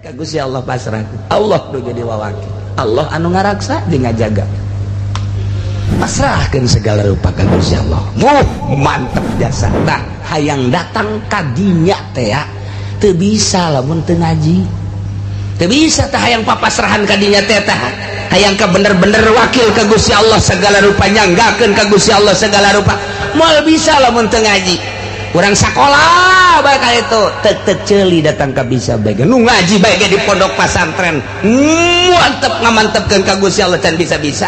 Ka Gusti Allah pasrah. Allah nu jadi wawakil. Allah anu ngaraksa jeung ngajaga. Pasrahkeun segala rupa ka Gusti Allah. Wuh, mantep jasa. Tah, hayang datang ka dinya teh ya. Teu bisa lamun teu ngaji. Teu bisa tah hayang papasrahan ka dinya teh tah. Hayang ka bener-bener wakil ka Gusti Allah segala rupa, nyanggakeun ka Gusti Allah segala rupa. Moal bisa lamun teu ngaji. Urang sakola bae ka itu, tek-tek ceuli datang ka bisa bae. Nu ngaji bae ge di pondok pasantren. Mantep ngamantepkeun ka Gusti Allah can bisa-bisa.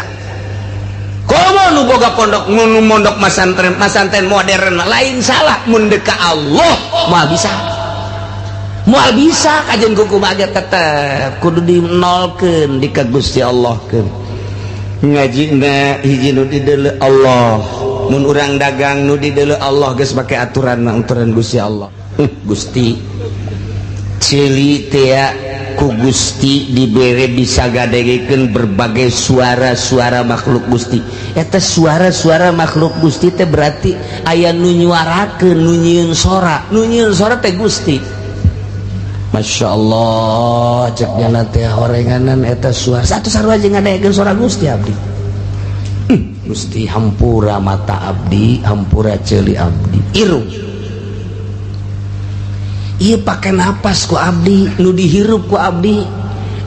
Komo nu boga pondok, nu mondok masantren, masantren modern lain salah mun deuk ka Allah moal bisa. Moal bisa kajian kuku mah tetep kudu dinolkeun di ka Gusti Allah keun. Ngajina hiji nu dideuleu Allah. Mun urang dagang nu dideuleu Allah geus make aturan mah aturan Gusti Allah. Gusti ceuli teh ku Gusti dibere bisa gadegekeun berbagai suara-suara makhluk Gusti. Eta suara-suara makhluk Gusti teh berarti aya nu nyuarakeun, nu nyieun sora, nu nyieun sora teh Gusti. Masya Allah, cek jana teh horenganan eta suara satu sarua jeung ngadengekeun suara Gusti abdi. Gusti hampura mata abdi, hampura ceuli abdi, irung. Ieu pake napas ku abdi, nu dihirup ku abdi,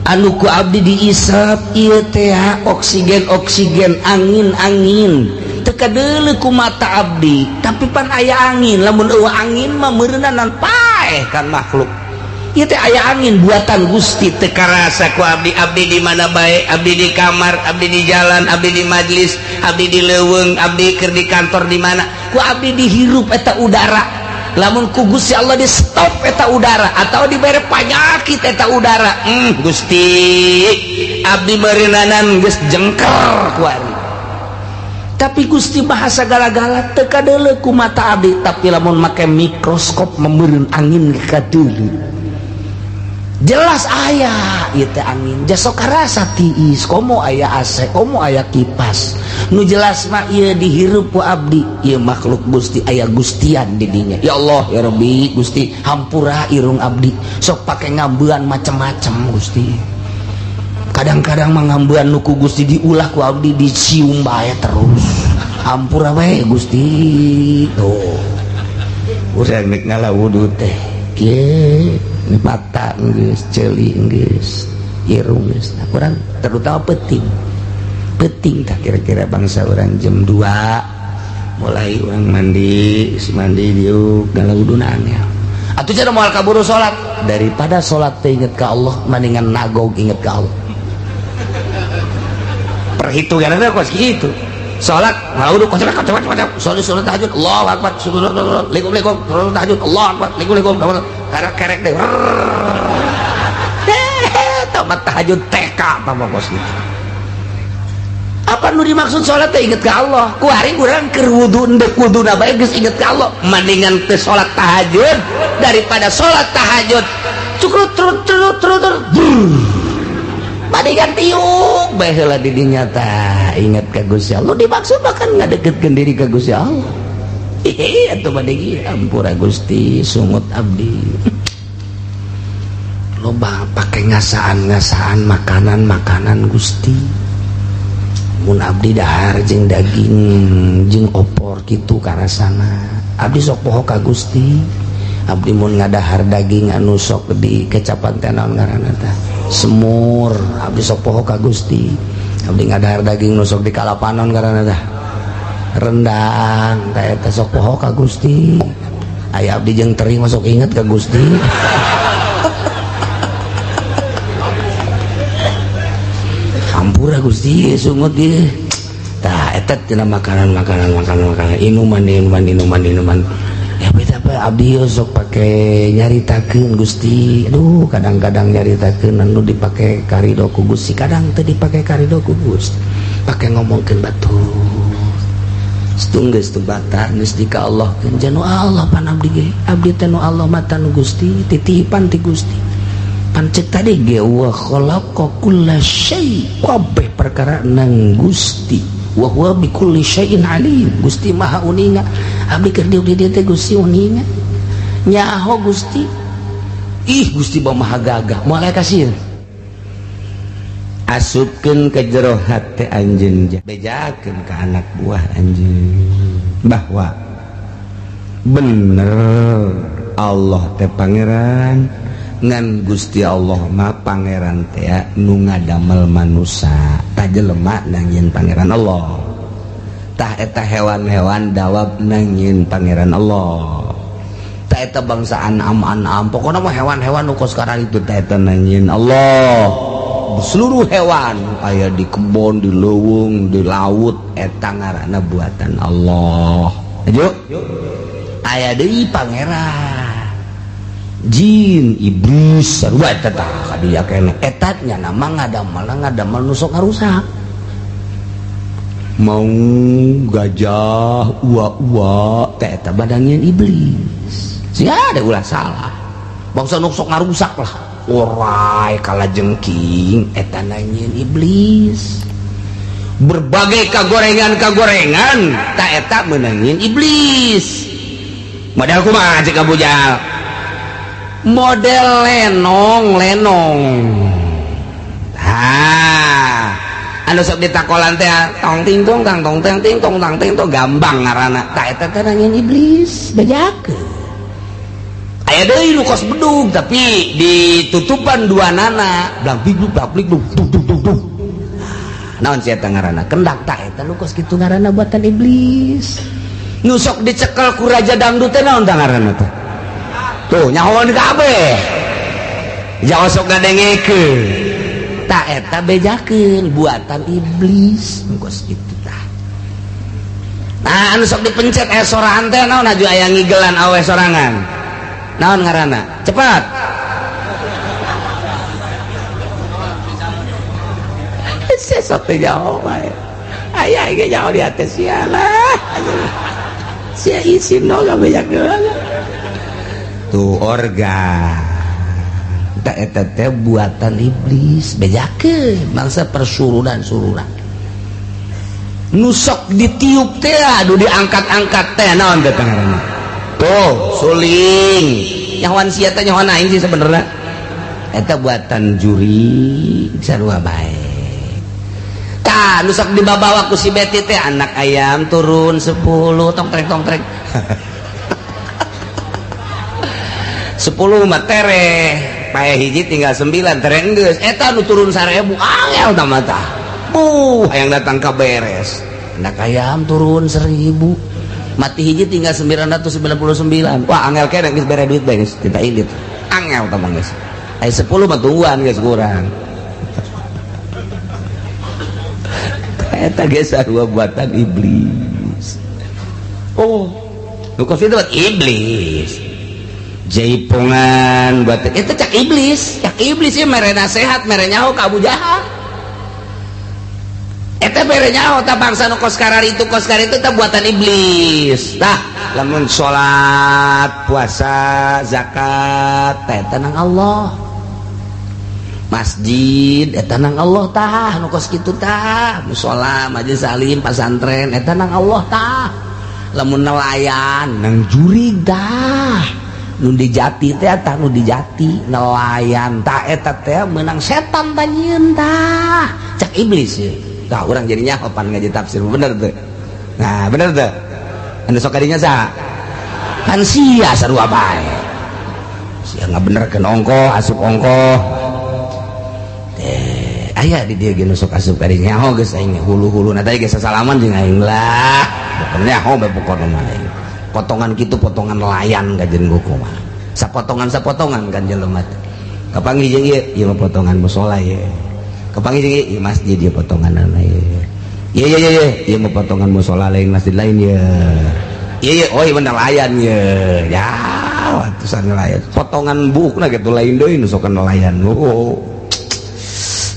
anu ku abdi diisap ieu teh oksigen oksigen, angin angin. Teu kadeuleu ku mata abdi, tapi pan aya angin, lamun eueuh angin mah meureunanan paeh kan makhluk. Ieu teh aya angin buatan Gusti teu karasa ku abdi, abdi di mana bae, abdi di kamar, abdi di jalan, abdi di majlis, abdi di leuweung, abdi keur di kantor di mana, ku abdi dihirup eta udara. Lamun ku Gusti Allah di stop eta udara atau dibere panyakit eta udara, Gusti abdi meureunanan geus jengker ku ari. Tapi Gusti maha sagala-gala teu kadeuleu ku mata abdi, tapi lamun make mikroskop meureun angin kadeuleu. Jelas aya ieu teh angin, jasok karasa tiis, komo aya AC, komo aya kipas. Nu jelas mah ieu dihirup ku abdi, ieu makhluk Gusti aya gustian di dinya. Ya Allah ya Rabbi Gusti hampura irung abdi, sok pake ngambean macem-macem Gusti. Kadang-kadang mah ngambean nu ku Gusti diulah ku abdi dicium bae terus. Hampura we Gusti. Tuh. Urang nek ngala wudu teh kieu mata geus, ceuli geus, irung geus. Nah, kurang terutama peuting. Peuting tak kira-kira bangsa orang jam 2 mulai urang mandi, si mandi diuk ngala wuduna angel. Atuh cenah moal kaburu salat, daripada salat teh inget ka Allah mendingan nagog inget ka Allah. Perhitunganna kos kitu. Salat ngala wudu kocok kocok kocok, salat salat tahajud Allahu akbar, likum likum, salat tahajud Allahu akbar, likum likum, kerek kerek deh. Tamat tahajud TK apa kos gitu. Apa nu dimaksud salat teh inget ka Allah? Ku hari urang keur wudu endek wuduna bae geus inget ka Allah. Mendingan teu salat tahajud daripada salat tahajud cukrut trut trut trut trut. Mendingan tiuk bae heula di dinya tah inget ka Gusti Allah. Dimaksud bahkan ngadeketkeun diri ka Gusti Allah. Hehe atuh bade ampura Gusti sungut abdi. Loba pake ngasaan-ngasaan makanan-makanan Gusti. Mun abdi dahar jeung daging jeung opor kitu karasana. Abdi sok poho ka Gusti. Abdi mun ngadahar daging anu sok di kecapan teh naon ngaranna tah? Semur. Abdi sok poho ka Gusti. Abdi ngadahar daging nu sok di kalapanon ngaranna tah? Rendang. Tah eta sok poho ka Gusti. Aya abdi jeung teri mah sok inget ka Gusti. Hampura Gusti sungut ieu. Tah eta tina makanan-makanan makanan-makanan inuman inuman inuman inuman. Ya beda apa abdi sok pake nyaritakeun Gusti. Aduh kadang-kadang nyaritakeun anu dipake karido ku Gusti, kadang teu dipake karido ku Gusti. Pake ngomongkeun batur. Setung geus teu bata geus di ka Allah keun janu Allah pan abdi ge. Abdi teh nu Allah mata nu Gusti, titipan ti Gusti. Pancet tadi ge wa khalaqa kulla syai, kabeh perkara nang Gusti. Wa huwa bi kulli syai'in alim. Gusti Maha uninga. Abdi keur diuk di dieu teh Gusti uninga. Nyaho Gusti. Ih Gusti Maha gagah moal aya kasieun. Asupkeun ke jero hate anjeun, bejakeun ka anak buah anjeun bahwa bener Allah teh pangeran, ngan Gusti Allah mah pangeran teh nu ngadamel manusa, tah jelema nangieun pangeran Allah, tah eta hewan-hewan dawab nangieun pangeran Allah, tah eta bangsa an'am-an'am pokona mah hewan-hewan nu kos sekarang itu tah eta nangieun Allah. Seluruh hewan aya di kebon, di leuweung, di laut eta ngaranna buatan Allah. Ayo aya deui pangeran jin, iblis, sarua eta tah kadieu keneh. Eta nya nama ngadamel nu sok ngarusak. Mau gajah ua-ua teh eta badangieun iblis. Sia ada ulah salah. Bangsa nu sok ngarusak lah. Orai kalajengking eta nangieun iblis. Berbagai kagorengan-kagorengan ta eta meunangieun iblis. Model kumaha cek Abu Jahal? Model lenong-lenong. Ha, anu sok ditakolan teh tong ting tong tang tong teng ting tong tang ting tong gambang ngaranna. Ta eta teh nangieun iblis, bejakeun. Aya deui nu kos bedug tapi ditutupan dua nana, blang big blang big dug dug dug dug. Naon sia eta ngaranna? Kendak ta eta nu kos kitu ngaranna buatan iblis. Nu sok dicekel ku raja dangdut teh naon tah ngaranna teh? Tuh nyahoan kabeh. Jangan sok ngadengekeun. Ta eta bejakeun buatan iblis nu kos kitu tah. Nah anu sok dipencet aya sorangan teh naon aju aya ngigelan awe sorangan. Naon ngaranna? Cepat. Sesok teh jauh bae. Aya ge jauh di atas sia lah. Sia isin no gabejakeun. Tuh organ. Ta eta teh buatan iblis, bejakeun bangsa persurunan-surunan. Nu sok ditiup teh aduh diangkat-angkat teh naon teh ngaranna? Tuh suling. Nyahoan sia teh nyahoan aing sih sebenarnya. Eta buatan juri sarua bae. Tah nu sok dibabawa ku si Beti teh anak ayam turun 10 tong trek tong trek. 10 mah tereh, pae hiji tinggal 9 tereh geus. Eta nu turun 1000 angel tah mah tah. Buh, hayang datang ka beres. Anak ayam turun 1000. Mati hiji tinggal 999. Wah, angel keneh geus bere duit bae geus, kita indit. Angel tah mah geus. Aya 10 mah tungguan geus kurang. Eta geus sarua buatan iblis. Oh, nu kos itu buat iblis. Jaipongan buat itu cak iblis ieu mere nasehat, mere nyaho ka Abu Jahal. Eta mere nyaho tah bangsa nu kos kararitu tah buatan iblis. Tah lamun salat, puasa, zakat teh eta nang Allah. Masjid eta nang Allah tah nu kos kitu tah, musala, majelis alim, pasantren eta nang Allah tah. Lamun nelayan nang jurig tah. Nu dijati teh tah nu dijati nelayan tah eta teh meunang setan tah nyieun tah. Cak iblis ye. Tah urang jadi nyaho pan ngaji tafsir bener teu. Nah, bener teu? Anu sok kadinya saha? Kan sia sarua bae. Sia ngabenerkeun ongkoh, asup ongkoh. Teh aya di dieu ge nu sok asup kadinya nyaho geus aing hulu-huluna teh geus sasalaman jeung aing lah. Pokona nyaho bae pokona mah aing. Potongan kitu potongan nelayan kajen kumaha. Sapotongan-sapotongan kan jelema teh. Kapanggih jeung ieu, ieu mah potongan musala ye. Kapanggih jeung ieu, ieu masjid ieu potonganana ye. Ieu ieu ieu ieu mah potongan musala lain masjid lain ye. Ieu ieu oh ieu nelayan ye. Ya, atusan nelayan. Potongan buukna kitu lain deui nu sok nelayan. Oh.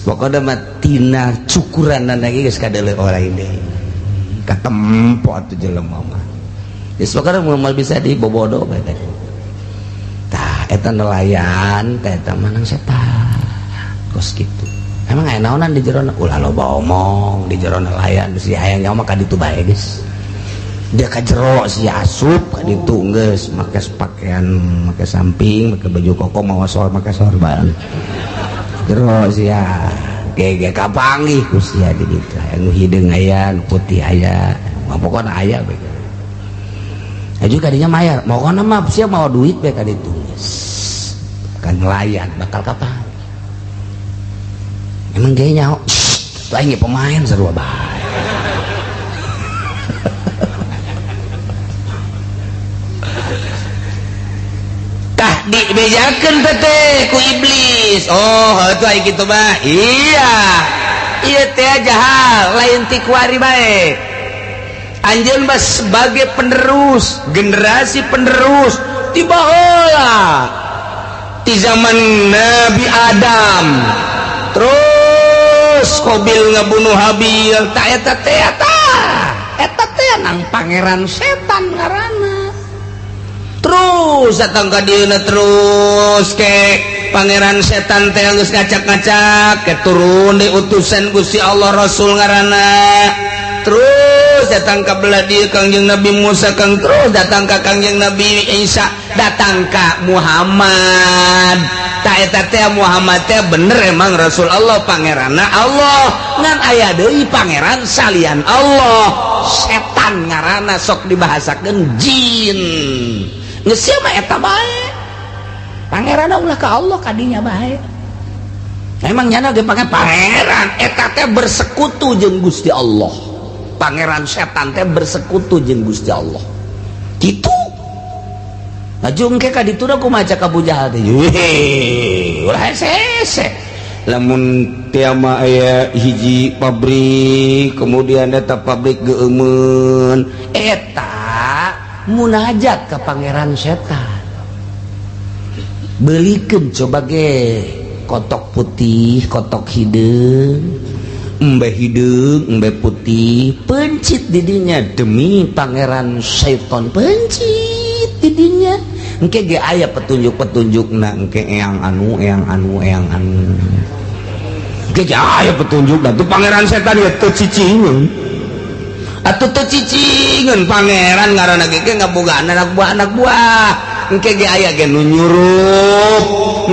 Pokona mah tina cukuranana ge geus kadeuleu lain deui. Katempo atuh jelema mah. Geus pokona moal bisa dibobodo bae teh. Tah eta nelayan teh eta mah nang setan. Kos kitu. Emang aya naonan di jero ulah loba omong di jero nelayan bisi hayang nyawa mah ka ditu bae geus. Dia ka jero si asup ka ditu geus make pakaian, make samping, make baju koko, mawa sor, make sorban. Jero sia ge kapanggih ku sia di ditu. Anu hideung aya, anu putih aya, mah pokona aya bae. Aju kadinya mayar, pokona mah sia mawa duit bae ka ditu. Kan ngelayan bakal kapan. Emang ge nyaho, tuh aing pemain sarua bae. Tah dibejakeun teh ku iblis. Oh, heuh aing kitu mah. Iya. Ieu teh jahal lain ti kuari bae. Anjeun mah sebagai penerus, generasi penerus ti baheula. Ti zaman Nabi Adam. Terus Qabil ngabunuh Habil, tah eta teh tah. Eta teh nang pangeran setan ngaranna. Terus datang ka dieuna terus ke pangeran setan teh geus ngacak-ngacak ke turun di utusan Gusti Allah Rasul ngaranna. Terus datang ka belah dieu Kangjeng Nabi Musa, kang terus datang ka Kangjeng Nabi Isa, datang ka Muhammad. Ta eta teh Muhammad teh bener emang Rasul Allah, pangeranna Allah, ngan aya deui pangeran salian Allah, setan ngaranna sok dibahasakeun jin. Geus sia mah eta bae. Pangeranna ulah ka Allah kadinya bae. Emang nyana ge pangeran pangeran eta teh bersekutu jeung Gusti Allah. Pangeran setan teh bersekutu jeung Gusti Allah. Kitu. Laju engke ka ditu da kumaha cak Abu Jahal teh. Heuh, ulah hese-hese. Lamun teh mah aya hiji pabrik, kemudian eta pabrik geueumeun, eta munajat ke pangeran setan. Belikeun coba ge kotok putih, kotok hideung, embe hideung, embe putih, pencit didinya demi pangeran setan, pencit didinya. Engke ge aya petunjuk-petunjukna, engke eyang anu, eyang anu, eyang anu. Engke ge aya petunjukna tuh pangeran setan ya teu cicingeun. Atuh teu cicingeun pangeran ngaranna ge ngabogaan anak buah anak buah. Engke ge aya ge nu nyurup.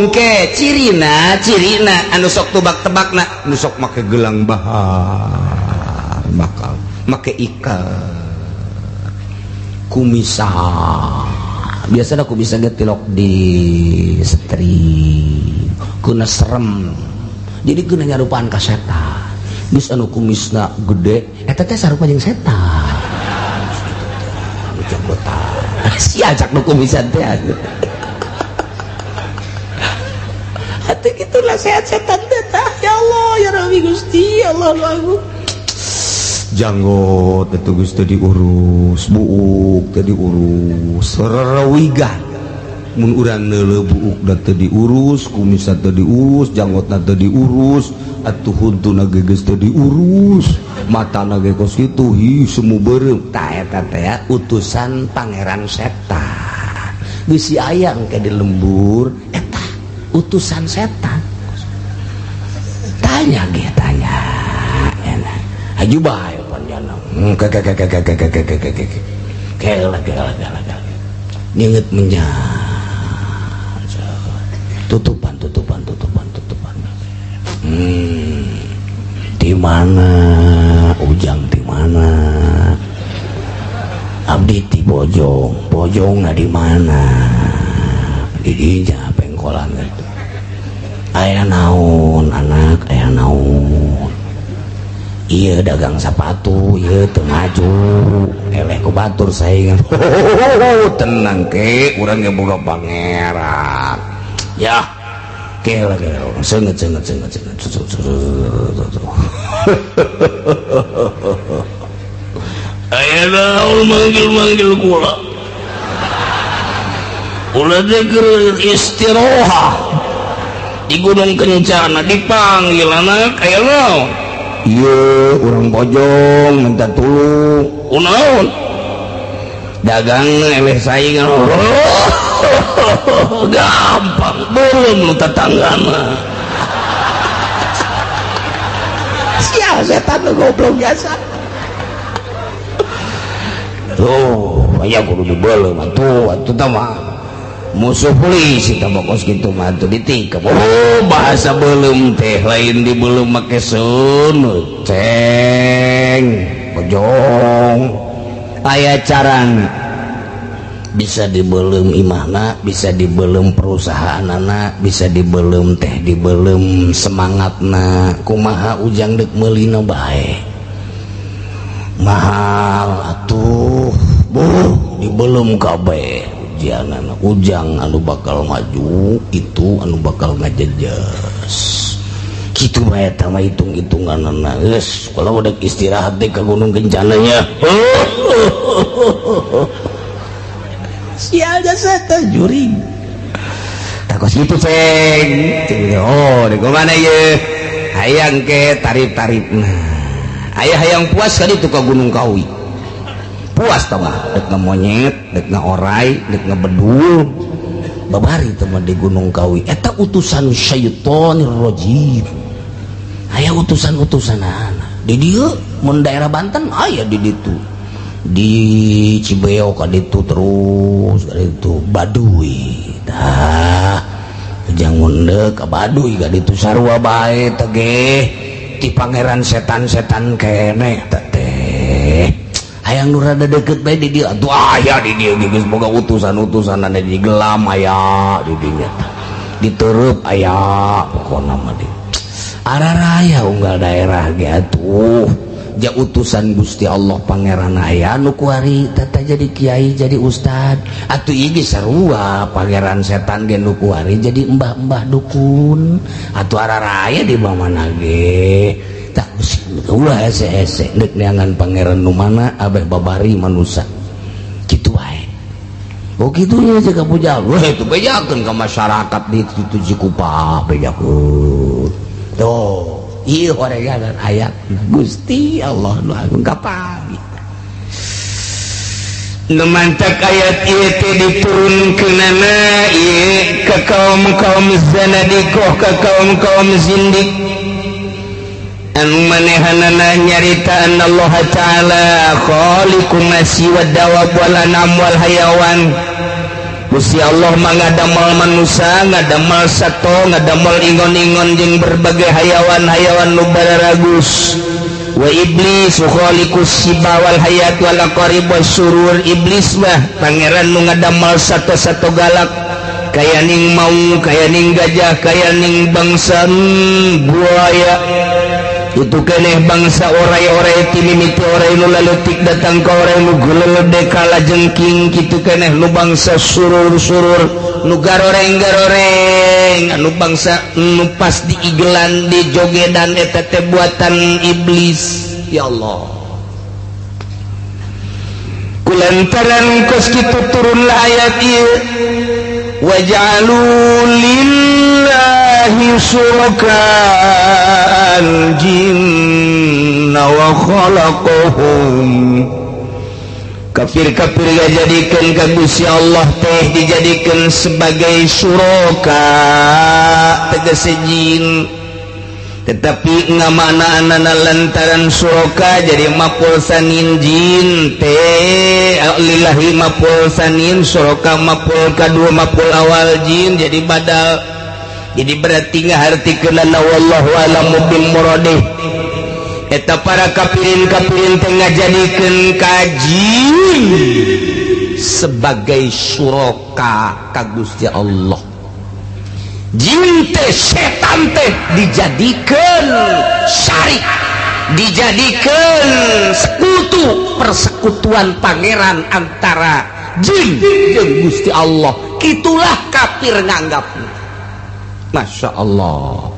Engke cirina, cirina anu sok tebak-tebakna, nu sok make gelang bahar, bakal make ikat kumisa. Biasana kumisa ge tilok di setri, kuna serem. Jadi kuna nyarupaan ka setan. Geus anu kumisna gede, eta teh sarupa jeung setan. Jenggotan. Si ajak nu kumisan teh. Atuh kitu nasihat setan teh tah. Ya Allah, ya Rabbi Gusti, ya Allah aku. Janggot itu geus teu diurus, buuk teu diurus, rerewigan. Mun urang neuleuh buukna teu diurus, kumisna teu diurus, janggotna teu diurus, atuh huntuna ge geus teu diurus, matana ge kos kitu, hi semu beureum. Tah eta teh utusan pangeran setan. Bisi aya engke di lembur eta utusan setan. Tanya ge tanya. Enak. Aju bae panjana. Ke ke ke ke ke ke ke ke ke. Kela kela kela kela. Nginget menyang. Tutupan tutupan tutupan tutupan. Di mana Ujang, di mana Abdi di Bojong, Bojong na di mana? Di dinya pengkolan gitu. Aya naon anak, aya naon. Iya dagang sepatu, iya teu maju, eleh ku batur saingan. Tenang ke, urang ge boga pangeran. Ya, kela kela, senget senget senget senget. Aya naon manggil-manggil kula. Kula teh keur istirohah di Gunung Kencana dipanggil anak aya naon? Iya, urang Bojong minta tulung. Kunaon? Dagang eleh saingan. Gampang, belum lu tetanggana. Sial setan lu goblok biasa. Oh, aya kudu dibeuleum atuh, atuh tah mah musuh polisi tah kos kitu mah atuh ditikep. Oh, bahasa beuleum teh lain dibeuleum make seuneu, ceng, bojong. Aya carana. Bisa dibeuleum imahna, bisa dibeuleum perusahaanana, bisa dibeuleum teh dibeuleum semangatna. Kumaha Ujang dek meulina bae. Mahal atuh, buh dibeuleum kabeh ujangan. Ujang anu bakal maju itu anu bakal ngajejes. Kitu bae eta mah hitung-hitunganana. Geus, kalau udah istirahat deh ke Gunung Kencana nya. Sial jasa juring. Takos gitu ceng. Oh, di mana ye? Hayang ke tarif-tarif. Nah, ayah hayang puas kali itu ke Gunung Kawi. Puas tau mah, dek monyet, dek orai, dek ngebedul. Babari teman di Gunung Kawi. Eta utusan syaitonir rajim. Aya utusan-utusan anak. Di dieu mun daerah Banten aya di ditu. Di Cibeo ka ditu terus ka ditu Baduy. Tah, ujang munde ka Baduy ka ditu sarua bae teh ge. Ti pangeran setan-setan keneh teh. Hayang nu rada deket bae di dieu atuh aya di dieu geus boga utusan-utusan di gelam aya di dinya tah. Ditereup aya pokona mah di. Araraya unggal daerah ge atuh. Ja utusan Gusti Allah pangeran aya nu kuari tata jadi kiai jadi ustad atuh ieu ge sarua pangeran setan ge nu kuari jadi embah-embah dukun atuh araraya di mana ge tak ulah hese-hese deuk neangan pangeran nu mana abeh babari manusa kitu wae. Oh kitu nya ka pujal weh itu bejakeun ka masyarakat di situ Cikupa bejakeun tuh. Iya horegan ayat Gusti Allah nu agung kapan nu mantak ayat ieu teh diturunkeunana ieu ka kaum-kaum zanadiqah ka kaum-kaum zindik anu manehanana nyarita Allah Ta'ala khaliqun nasi wad dawab wal anam wal hayawan. Gusti Allah mah ngadamel manusia, ngadamel sato, ngadamel ingon-ingon jeung berbagai hayawan-hayawan nu bararagus. Wa iblis khaliqus siba wal hayat wal aqarib wasyurur. Iblis mah pangeran nu ngadamel sato-sato galak, kaya ning maung, kaya ning gajah, kaya ning bangsa buaya. Itu keneh bangsa orai-orai timimiti orai nu laletik datang ka orai nu gulelede kalajengking. Kitu keneh nu bangsa surur-surur nu garoreng-garoreng anu bangsa nu pas diigelan dijogedan eta teh buatan iblis. Ya Allah, kulantaran kos kitu turunlah ayat ieu waj'alu lillahi syuraka al-jinna wa khalaqahum. Kafir-kafir dijadikan ka Gusti Allah teh dijadikan sebagai syuraka tegese jin, tetapi ngamana-anana lantaran syuraka jadi maf'ul sanin jin teh lillahi maf'ul sanin syuraka maf'ul kadua maf'ul awal jin jadi badal. Jadi berarti ngahartikeunana wallahu a'lamu bil muradih. Eta para kafirin-kafirin teh ngajadikeun ka jin sebagai syuraka ka Gusti Allah. Jin teh setan teh dijadikeun syarik, dijadikeun sekutu, persekutuan pangeran antara jin jeung Gusti Allah. Kitulah kafir nganggapna. Masya Allah.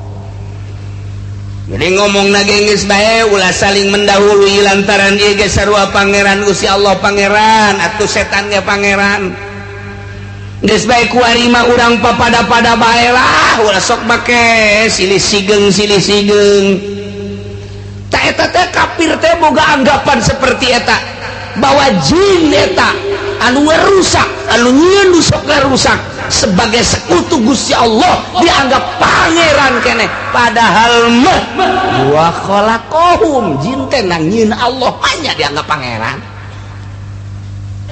Jadi ngomong nage geus bae ulah saling mendahului lantaran ieu ge sarua pangeran Gusti Allah pangeran atuh setan ge pangeran. Geus bae kuari mah urang papada-pada bae lah ulah sok make silih sigeng silih sigeng. Ta eta teh kafir teh boga anggapan seperti eta bahwa jin eta anu ngerusak, anu nyieun nu sok ngarusak sebagai sekutu Gusti Allah dianggap pangeran keneh, padahal mah wa khalaqahum jin teh nang nyieun Allah hanya dianggap pangeran.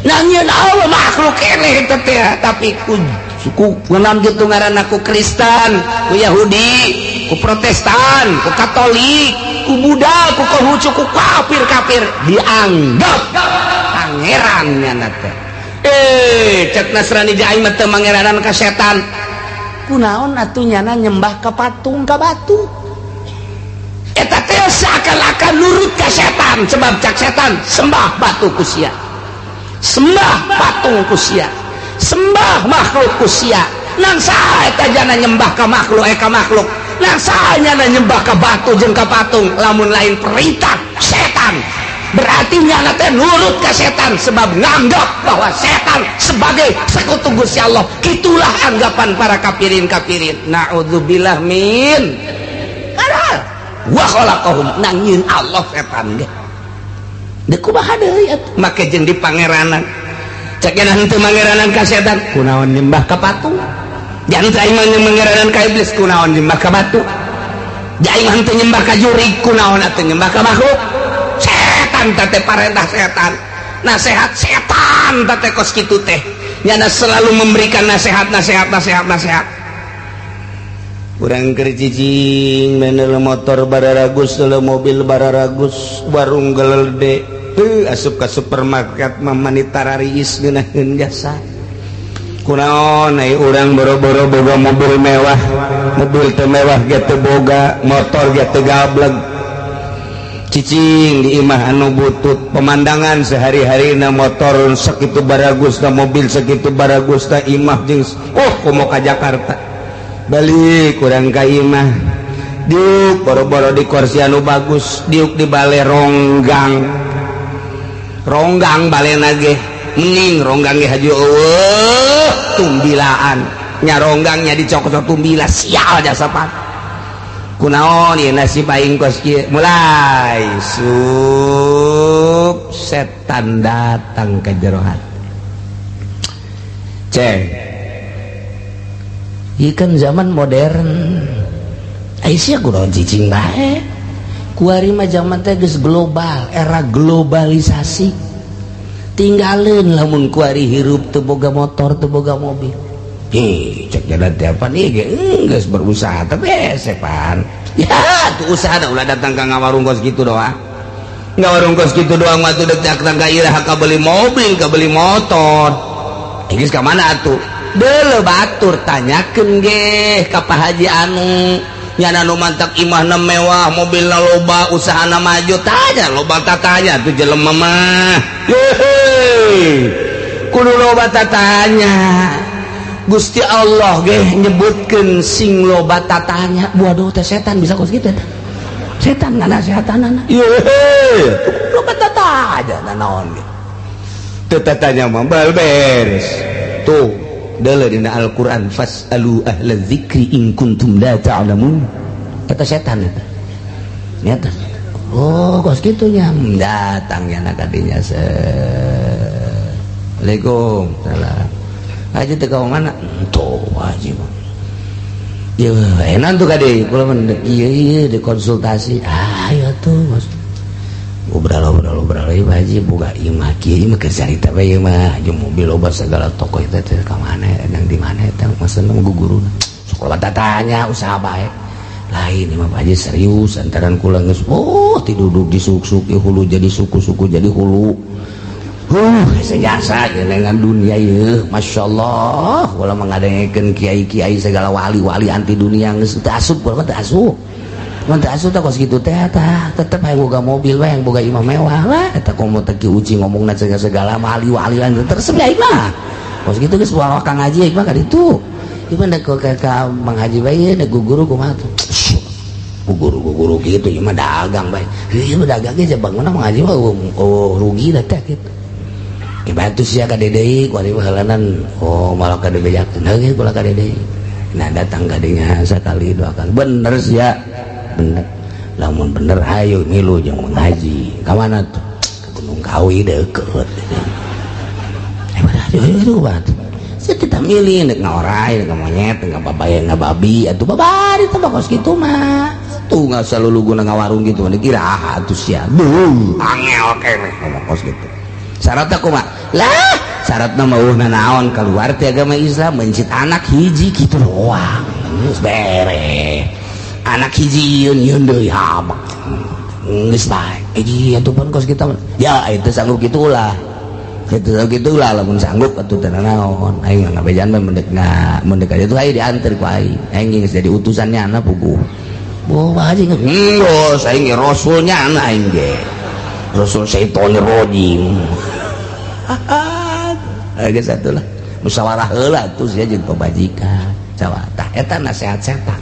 Nangieun Allah makhluk keneh eta teh, tapi ku suku kunaon gitu ngaranna, ku Kristen, ku Yahudi, ku Protestan, ku Katolik, ku Buddha, ku Konghucu, ku kafir-kafir dianggap pangeran nyana teh. Eh, cek Nasrani, aing mah teu mangeranan ka setan. Kunaon atuh nyana nyembah ka patung, ka batu? Eta teh seakan-akan nurut ka setan, sebab cak setan, sembah batu ku sia, sembah patung ku sia, sembah makhluk ku sia. Nang saha eta jana nyembah ka makhluk, eh, ka makhluk? Nang saha nyana nyembah ka batu jeung ka patung lamun lain perintah setan? Berarti nyana teh nurut ka setan, sebab nganggap bahwa setan sebagai sekutu Gusti Allah. Itulah anggapan para kafirin kafirin. Naudzubillah min. Wa khalaqahum, nangieun Allah setan ge. Dek kumaha deui atuh? Make jeung di pangeranan. Cek nya henteu mangeranan ka setan, kunaon nyembah ka patung? Jangan aing mah mangeranan ka iblis, kunaon nyembah ka batu? Aing mah henteu nyembah ka jurig, kunaon atuh nyembah ka makhluk? Setan teh parentah setan. Nasihat setan teh kos kitu teh. Nyana selalu memberikan nasihat, nasihat, nasihat, nasihat. Urang keur cicing menel motor bararagus, mobil bararagus, warung gelede, teu asup ka supermarket mah mani tarariis ngeunaheun jasa. Kunaon ai urang boro-boro boga mobil mewah, mobil teu mewah ge teu boga, motor ge teu gableg. Cicing di imah anu butut, pemandangan sehari-hari na motor sakitu baragus na, mobil sakitu baragus na, imah jeung oh komo ka Jakarta. Balik kurang ka imah, diuk boro-boro di kursi anu bagus, diuk di bale ronggang, ronggang balena ge mending ronggang ge haju eueuh tumbilaan nya, ronggangnya dicokot tumbila, sial jasa pan. Kunaon ieu nasib aing kos kieu? Mulai sup setan datang ke jero hati. Ceng. Ieu kan zaman modern. Aisyah kunaon cicing bae? Kuari mah zaman teh geus global, era globalisasi. Tinggalin lamun kuari hirup teu boga motor, teu boga mobil. Hi, cek jalan teh apa nih ge geus berusaha tapi sepan. Ya, tuh usaha ulah datang ka ngawarung kos kitu doang. Ngawarung kos kitu doang mah tuh datang ka iraha ka beli mobil, ka beli motor. Geus ka mana atuh? Deuleu batur, tanyakeun ge ka Pak Haji anu nyana nu mantak imahna mewah, mobilna loba, usahana maju. Tanya loba, tatanya tuh jelema mah. Hehe, kudu loba tatanya. Gusti Allah ge nyebutkeun sing loba tatanya. Waduh, teh setan bisa kos kitu eta. Setan nganasehatanana. Yehe, loba tatanya naon ge. Teu tatanya mah bal beres. Tuh deuleu dina Al-Qur'an, fas'alu ahla dzikri in kuntum la ta'lamun. Eta setan eta. Nyata. Oh, kos kitu nya datang ya nak kadinya se. Assalamualaikum. Salam. Haji teh ka mana? Tuh, haji mah. Ya, enak tuh kade, kula mah ieu ieu dikonsultasi. Ah, ya tuh, Mas. Ngobrol ngobrol ngobrol, ieu Haji boga imah kieu, ieu mah keur carita bae ieu mah, jeung mobil loba segala, toko eta teh ka mana, nang di mana eta maksudna guguruna. Sekolah tatanya usaha bae. Lain ieu mah, Pak Haji, serius antaran kula geus oh tiduduk di suk-suk hulu jadi suku-suku jadi hulu. Sejasa dengan dunia ieu, Masya Allah, kula mengadengekeun kiai-kiai segala wali-wali anti dunia geus teu asup, kula mah teu asup. Mun teu asup teh kos kitu teh tah, tetep hayang boga mobil we, hayang boga imah mewah lah. Eta komo teh Ki Uci ngomongna segala segala wali-wali lan terus aing mah. Kos kitu geus bawa Kang Haji aing mah ka ditu. Ieu mah ka Mang Haji bae dek guru kumaha tuh. Guru guru gitu ieu mah dagang bae. Ieu mah dagang ge bangunna Mang Haji mah oh, rugi lah teh gitu. Bantu sia ka deui kuari helanan, oh malah ka dibejakeun heuh kula ka deui. Nah, datang ka dinya sakali dua kali, bener sia, bener. Lamun bener hayu milu jeung Mang Haji. Ka mana tuh? Ke Gunung Kawi deukeut. Eh, ayo ayo batu. Saya tidak milih nek ngaorai, nek monyet, nek babaya, nek babi, atuh babari teh kos kitu mah. Tuh nggak selalu guna ngawarung gitu, dikira atuh sia. Duh, angel keneh ngomong kos gitu. Syaratna kumaha? Lah, syaratna mah eueuh naon keluar ti agama Islam, mencit anak hiji kitu doang. Geus bere. Anak hiji yeun yeun deui habak. Geus bae. Hiji atuh pun kos kita. Ya itu sanggup kitu ulah. Gitu gitu lah, lamun sanggup atuh teu naon. Aing mah ngabejan mah mendek mendek aja tuh aing diantar ku aing. Aing geus jadi utusannya anak puguh. Boh haji geus aing ge rasulnya anak aing ge. Rasul syaitonir rajim. Geus atuh lah. Musyawarah heula atuh sia jeung pamajikan. Cawa tah eta nasihat setan.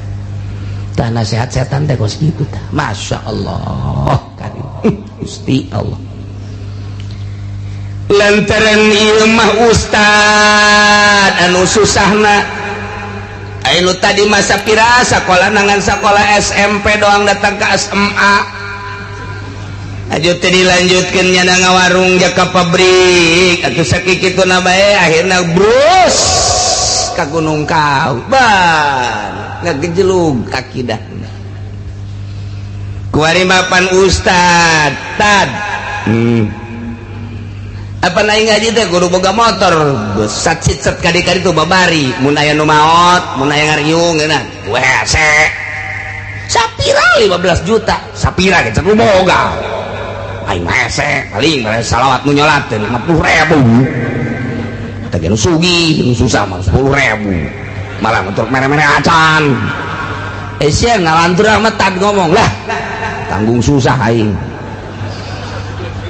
Tah nasihat setan teh kos kitu tah. Masya Allah. Karim. Gusti Allah. Lantaran ieu mah ustad anu susahna. Anu tadi masa pira sekolah nangan sekolah SMP doang datang ke SMA. Aju teh dilanjutkeun nyana ngawarung jaka pabrik atuh sakitu na bae akhirna brus ka Gunung Kau. Ban ngagejelug akidahna. Kuari mapan ustad tad. Apa naik ngaji teh kudu boga motor sat sit set kadi-kadi tuh babari mun aya nu maot mun aya ngariung geuna wese sapira 15 juta sapira ge nu boga aing mah hese paling mere salawat nu nyolat teh 50.000 teh nu sugih nu susah mah 10.000 malah untuk mere-mere acan eh sia ngalantur amat tad ngomong lah tanggung susah aing.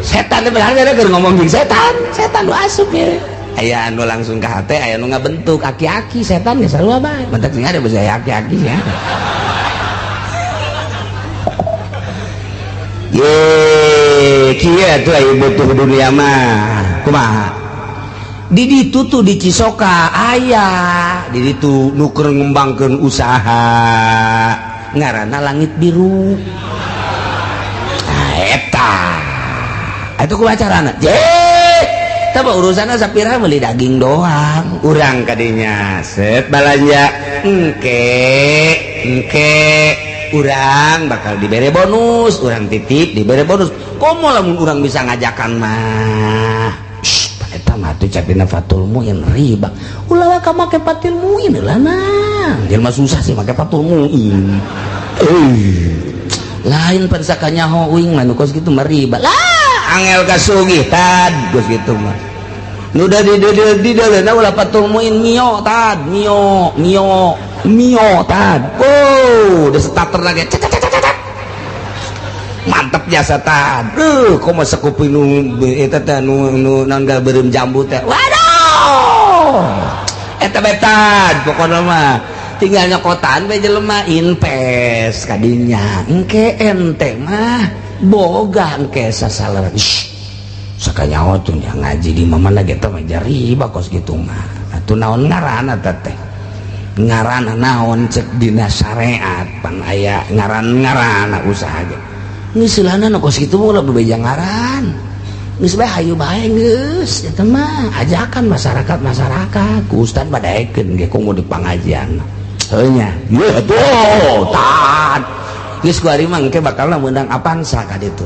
Setan teh benar keur ngomong jeung setan, setan nu asup ya. Aya anu langsung ka hate, aya nu ngabentuk aki-aki setan geus sarua bae. Mentak sing ada bisa aki-aki ya. Ye, kieu atuh aya butuh dunia mah. Kumaha? Di ditu tuh di Cisoka aya, di ditu nu keur ngembangkeun usaha ngaranna Langit Biru. Nah, eta. Itu ku acarana. Je, tah urusanna sapira beli daging doang. Urang kadinya set balanja engke engke urang bakal dibere bonus, urang titip dibere bonus. Komo lamun urang bisa ngajakan mah. Shh, eta mah tuh capina Fatul Muin riba. Ulah ka make Fatul Muin lah nah. Jelema susah sih make Fatul Muin. Lain pan sakanyaho uing mah nu kos kitu mah riba. Lah angel kasugih tad geus kitu mah. Nu da di di di ulah Fatul Muin mio tad, mio, mio, mio tad. Oh, udah starter lagi. Cet cet cet cet. Mantep jasa tad. Komo sakupi nu eta teh nu nu naon beureum jambu teh. Waduh. Eta bae tad pokona mah. Tinggal nyokotan bae jelema invest kadinya. Engke ente mah boga engke sasalaran. Sakanyaho tuh yang ngaji di mana gitu mah riba kos gitu mah. Atuh naon ngaranna teh? Ngaranna naon cek dina syariat pan aya ngaran-ngaranna usaha ge. Geus seulana kos kitu mah ulah bebeja ngaran. Geus bae hayu bae geus eta mah ajakan masyarakat-masyarakat ku ustad badaekeun ge komo di pangajian. Heuh nya. Yeuh atuh tad. Geus ku ari mah engke bakalna meunang Avanza ka ditu.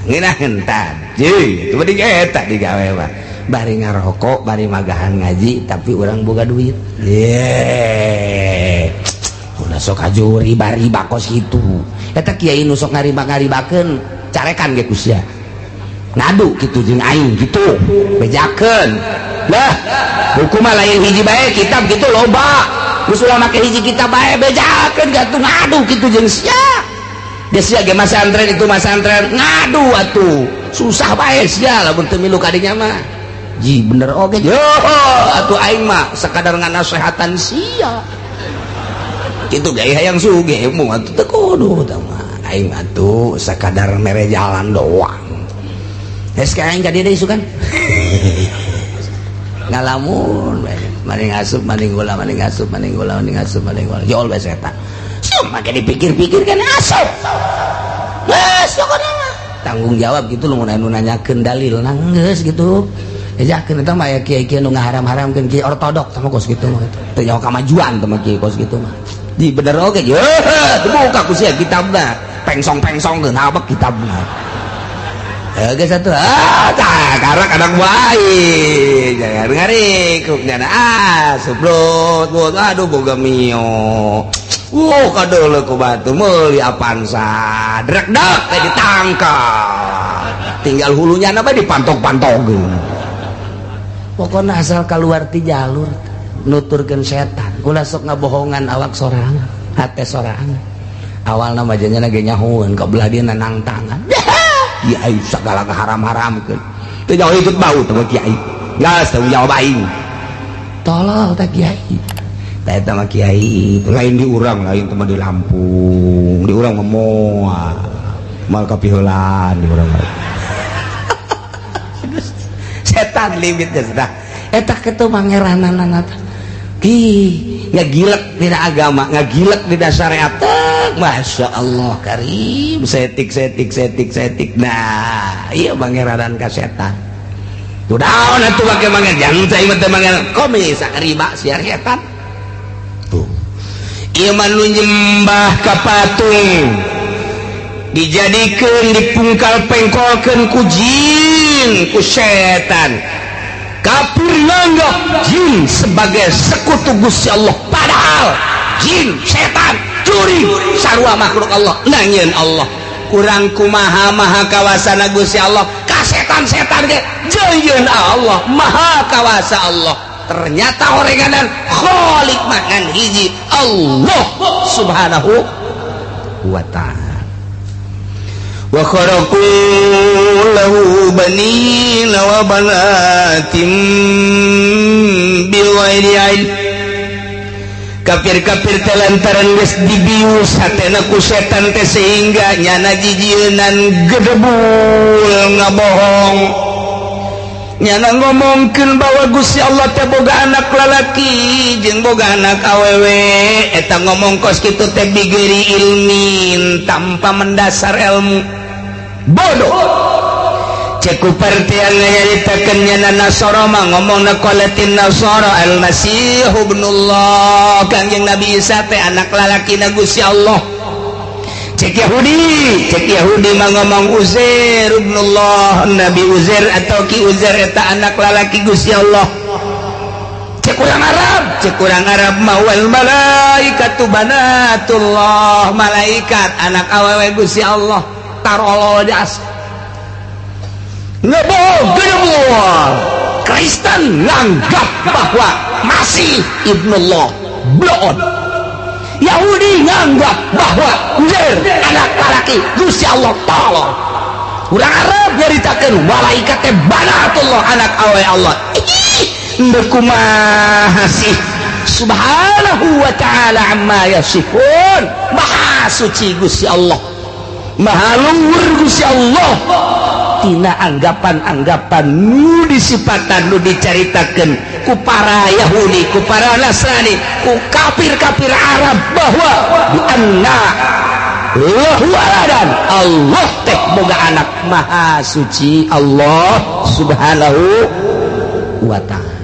Ngeunaheun tad. Jeung itu mah eta digawe mah. Bari ngarokok, bari magahan ngaji tapi urang boga duit. Ye. Ulah sok aju riba-riba kos kitu. Eta kiai nu sok ngariba-ngaribakeun carekan ge ku sia. Ngadu kitu jeung aing kitu. Bejakeun. Lah, buku mah lain hiji bae kitab kitu loba. Geus ulah make hiji kitab bae bejakeun gatuh ngadu kitu jeung sia. Geus sia ge masantren itu masantren ngadu atuh. Susah bae sia lamun teu milu kadinya mah. Ji bener oge. Yo atuh aing mah sakadar nganasehatan sia. Kitu ge hayang sugih mu atuh teu kudu tah mah. Aing atuh sakadar mere jalan doang. Geus ka aing ka dieu deui isukan. Ngalamun bae. Maning asup maning gula maning asup maning gula maning asup maning gula. Jol bae setan. Sieu make dipikir-pikir kan asup. Geus pokona mah. Tanggung jawab gitu lu mun anu nanyakeun dalil geus gitu. Ejakeun eta mah aya kiai-kiai nu ngaharam-haramkeun kiai ortodok sama kos kitu mah gitu. Teu nyaho kamajuan teh mah kiai kos kitu mah. Di bener oge yeuh dibuka ku sia kitabna. Pengsong-pengsongkeun habek kitabna. Geus atuh. Ah, tah karak anak baik. Jangan ngarikuk nyana. Ah, suplot, aduh boga Mio. Wuh, kadeuleu ku batu meuli Avanza. Drek dak teh ditangkap. Tinggal hulunya na bae dipantok-pantokeun. Pokokna asal keluar ti jalur nuturkeun setan. Ulah sok ngabohongan awak sorangan, hate sorangan. Awalna mah janyana ge nyahoeun ka belah dia nangtangan. Kiai segala keharam-haramkeun. Teu jauh ikut bau teh kiai. Gas teu jawab aing. Tolol teh kiai. Tah eta mah kiai, lain di urang, lain teh mah di Lampung. Di urang mah moal. Moal kapiheulaan di urang mah. Setan limitnya sudah. Eta kitu mangeranana teh. Ki ngagilek dina agama, ngagilek dina syariat. Masya Allah karim, setik setik setik setik. Nah, iya pangeranan ka setan. Tuh daun atuh make mangan jangan saya mah teh mangan komis riba siar setan. Tuh. Ieu mah nu nyembah ka patung. Dijadikeun dipungkal pengkolkeun ku jin, ku setan. Kafir nganggap jin sebagai sekutu Gusti Allah, padahal jin, setan, curi sarua makhluk Allah. Nangieun Allah kurang kumaha maha kawasana Gusti Allah ka setan-setan ge jeung Allah maha kawasa Allah. Ternyata orenganan khalik mangan hiji Allah Subhanahu wa ta'ala. Wa kharaqu lahu banina wa banatin bighairi ilm. Kafir-kafir teh lantaran geus dibius hatena ku setan teh sehingga nyana jijieunan gedebul ngabohong. Nyana ngomongkeun bahwa Gusti Allah teh boga anak lalaki jeung boga anak awewe. Eta ngomong kos kitu teh bighairi ilmin, tanpa mendasar ilmu, bodoh. Cek ku partian nyaritakeun nyana Nasara mah ngomongna qalatin Nasara al-Masih ibnullah, Kangjeng Nabi Isa teh anak lalakina Gusti Allah. Cek Yahudi mah ngomong Uzair ibnullah, Nabi Uzair atau Ki Uzair eta anak lalaki Gusti Allah. Cek urang Arab mah wal malaikatu banatullah, malaikat anak awewe Gusti Allah. Tarolol jas ngebohong gedebul. Kristen nganggap bahwa Masih ibnullah, bloon. Yahudi nganggap bahwa Uzair anak laki Gusti Allah, tolong. Urang Arab nyaritakeun malaikat teh banatullah, anak awe Allah. Ih, ndek kumaha sih? Subhanahu wa ta'ala amma yasifun. Maha suci Gusti Allah, maha luhur Gusti Allah tina anggapan-anggapan nu disipatan, nu dicaritakeun ku para Yahudi, ku para Nasrani, ku kafir-kafir Arab bahwa bi anna lahu waladan, Allah teh boga anak. Maha suci Allah Subhanahu wa ta'ala.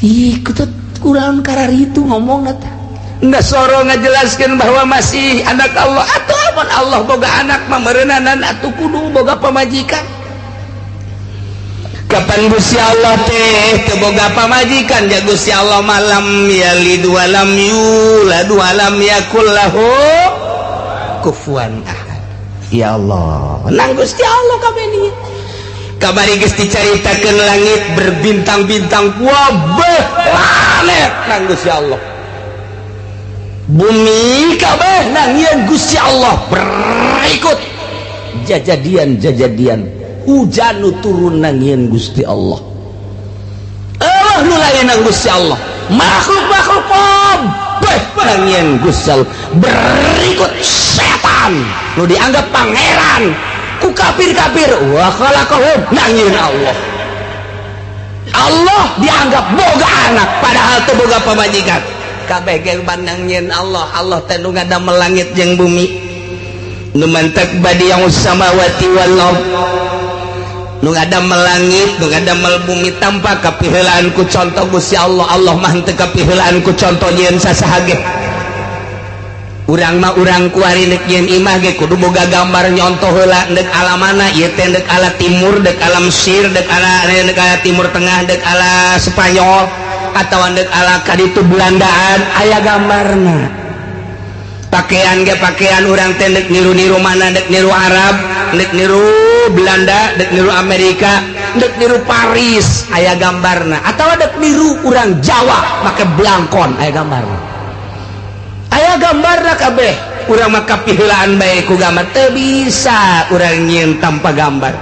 Ih, kutut kurang karar itu ngomong teh. Nasoro ngajelaskan bahwa Masih anak Allah. Atau amun Allah boga anak mah meureunanan atuh kudu boga pamajikan. Kapan Gusti Allah teh teu boga pamajikan? Ya Gusti Allah mah lam yalid wa lam yulad wa lam yakul lahu kufuwan ahad. Ya Allah, nang Gusti Allah kabeh nih. Kabari geus dicaritakeun langit berbintang-bintang, wabeh planet nang Gusti Allah, bumi kabeh nang Gusti Allah. Berikut jajadian-jajadian hujan nu turun nangieun Gusti Allah. Allah nu lain nang Gusti Allah, makhluk-makhluk kabeh nangieun Gusti Allah. Berikut setan nu dianggap pangeran ku kafir-kafir, wa khalaqahum, nangieun Allah. Allah dianggap boga anak padahal teu boga pamajikan. Kabeh ge nangieun Allah. Allah teh nu ngadamel langit jeung bumi, nu mantak badi'us samawati wal ard, nu ngadamel langit, nu ngadamel bumi tanpa kapiheulaan ku contoh. Gusti Allah, Allah mah teu kapiheulaan ku contoh nyieun sasaha ge. Urang mah urang kuari nek nyieun imah ge kudu boga gambar, nyontoh heula ndek ala mana ieu teh, ndek ala timur, ndek ala Mesir, ndek ala Timur Tengah, ndek ala Spanyol atau ndek ala kaditu Belandaan, aya gambarna. Pakaian ge, pakaian urang teh ndek niru-niru mana, ndek niru Arab, ndek niru Belanda, ndek niru Amerika, ndek niru Paris, aya gambarna, atau ndek niru urang Jawa make blangkon, aya gambarna. Aya gambarna kabeh. Urang mah kapiheulaan bae ku gambar. Teu bisa urang nyieun tanpa gambar.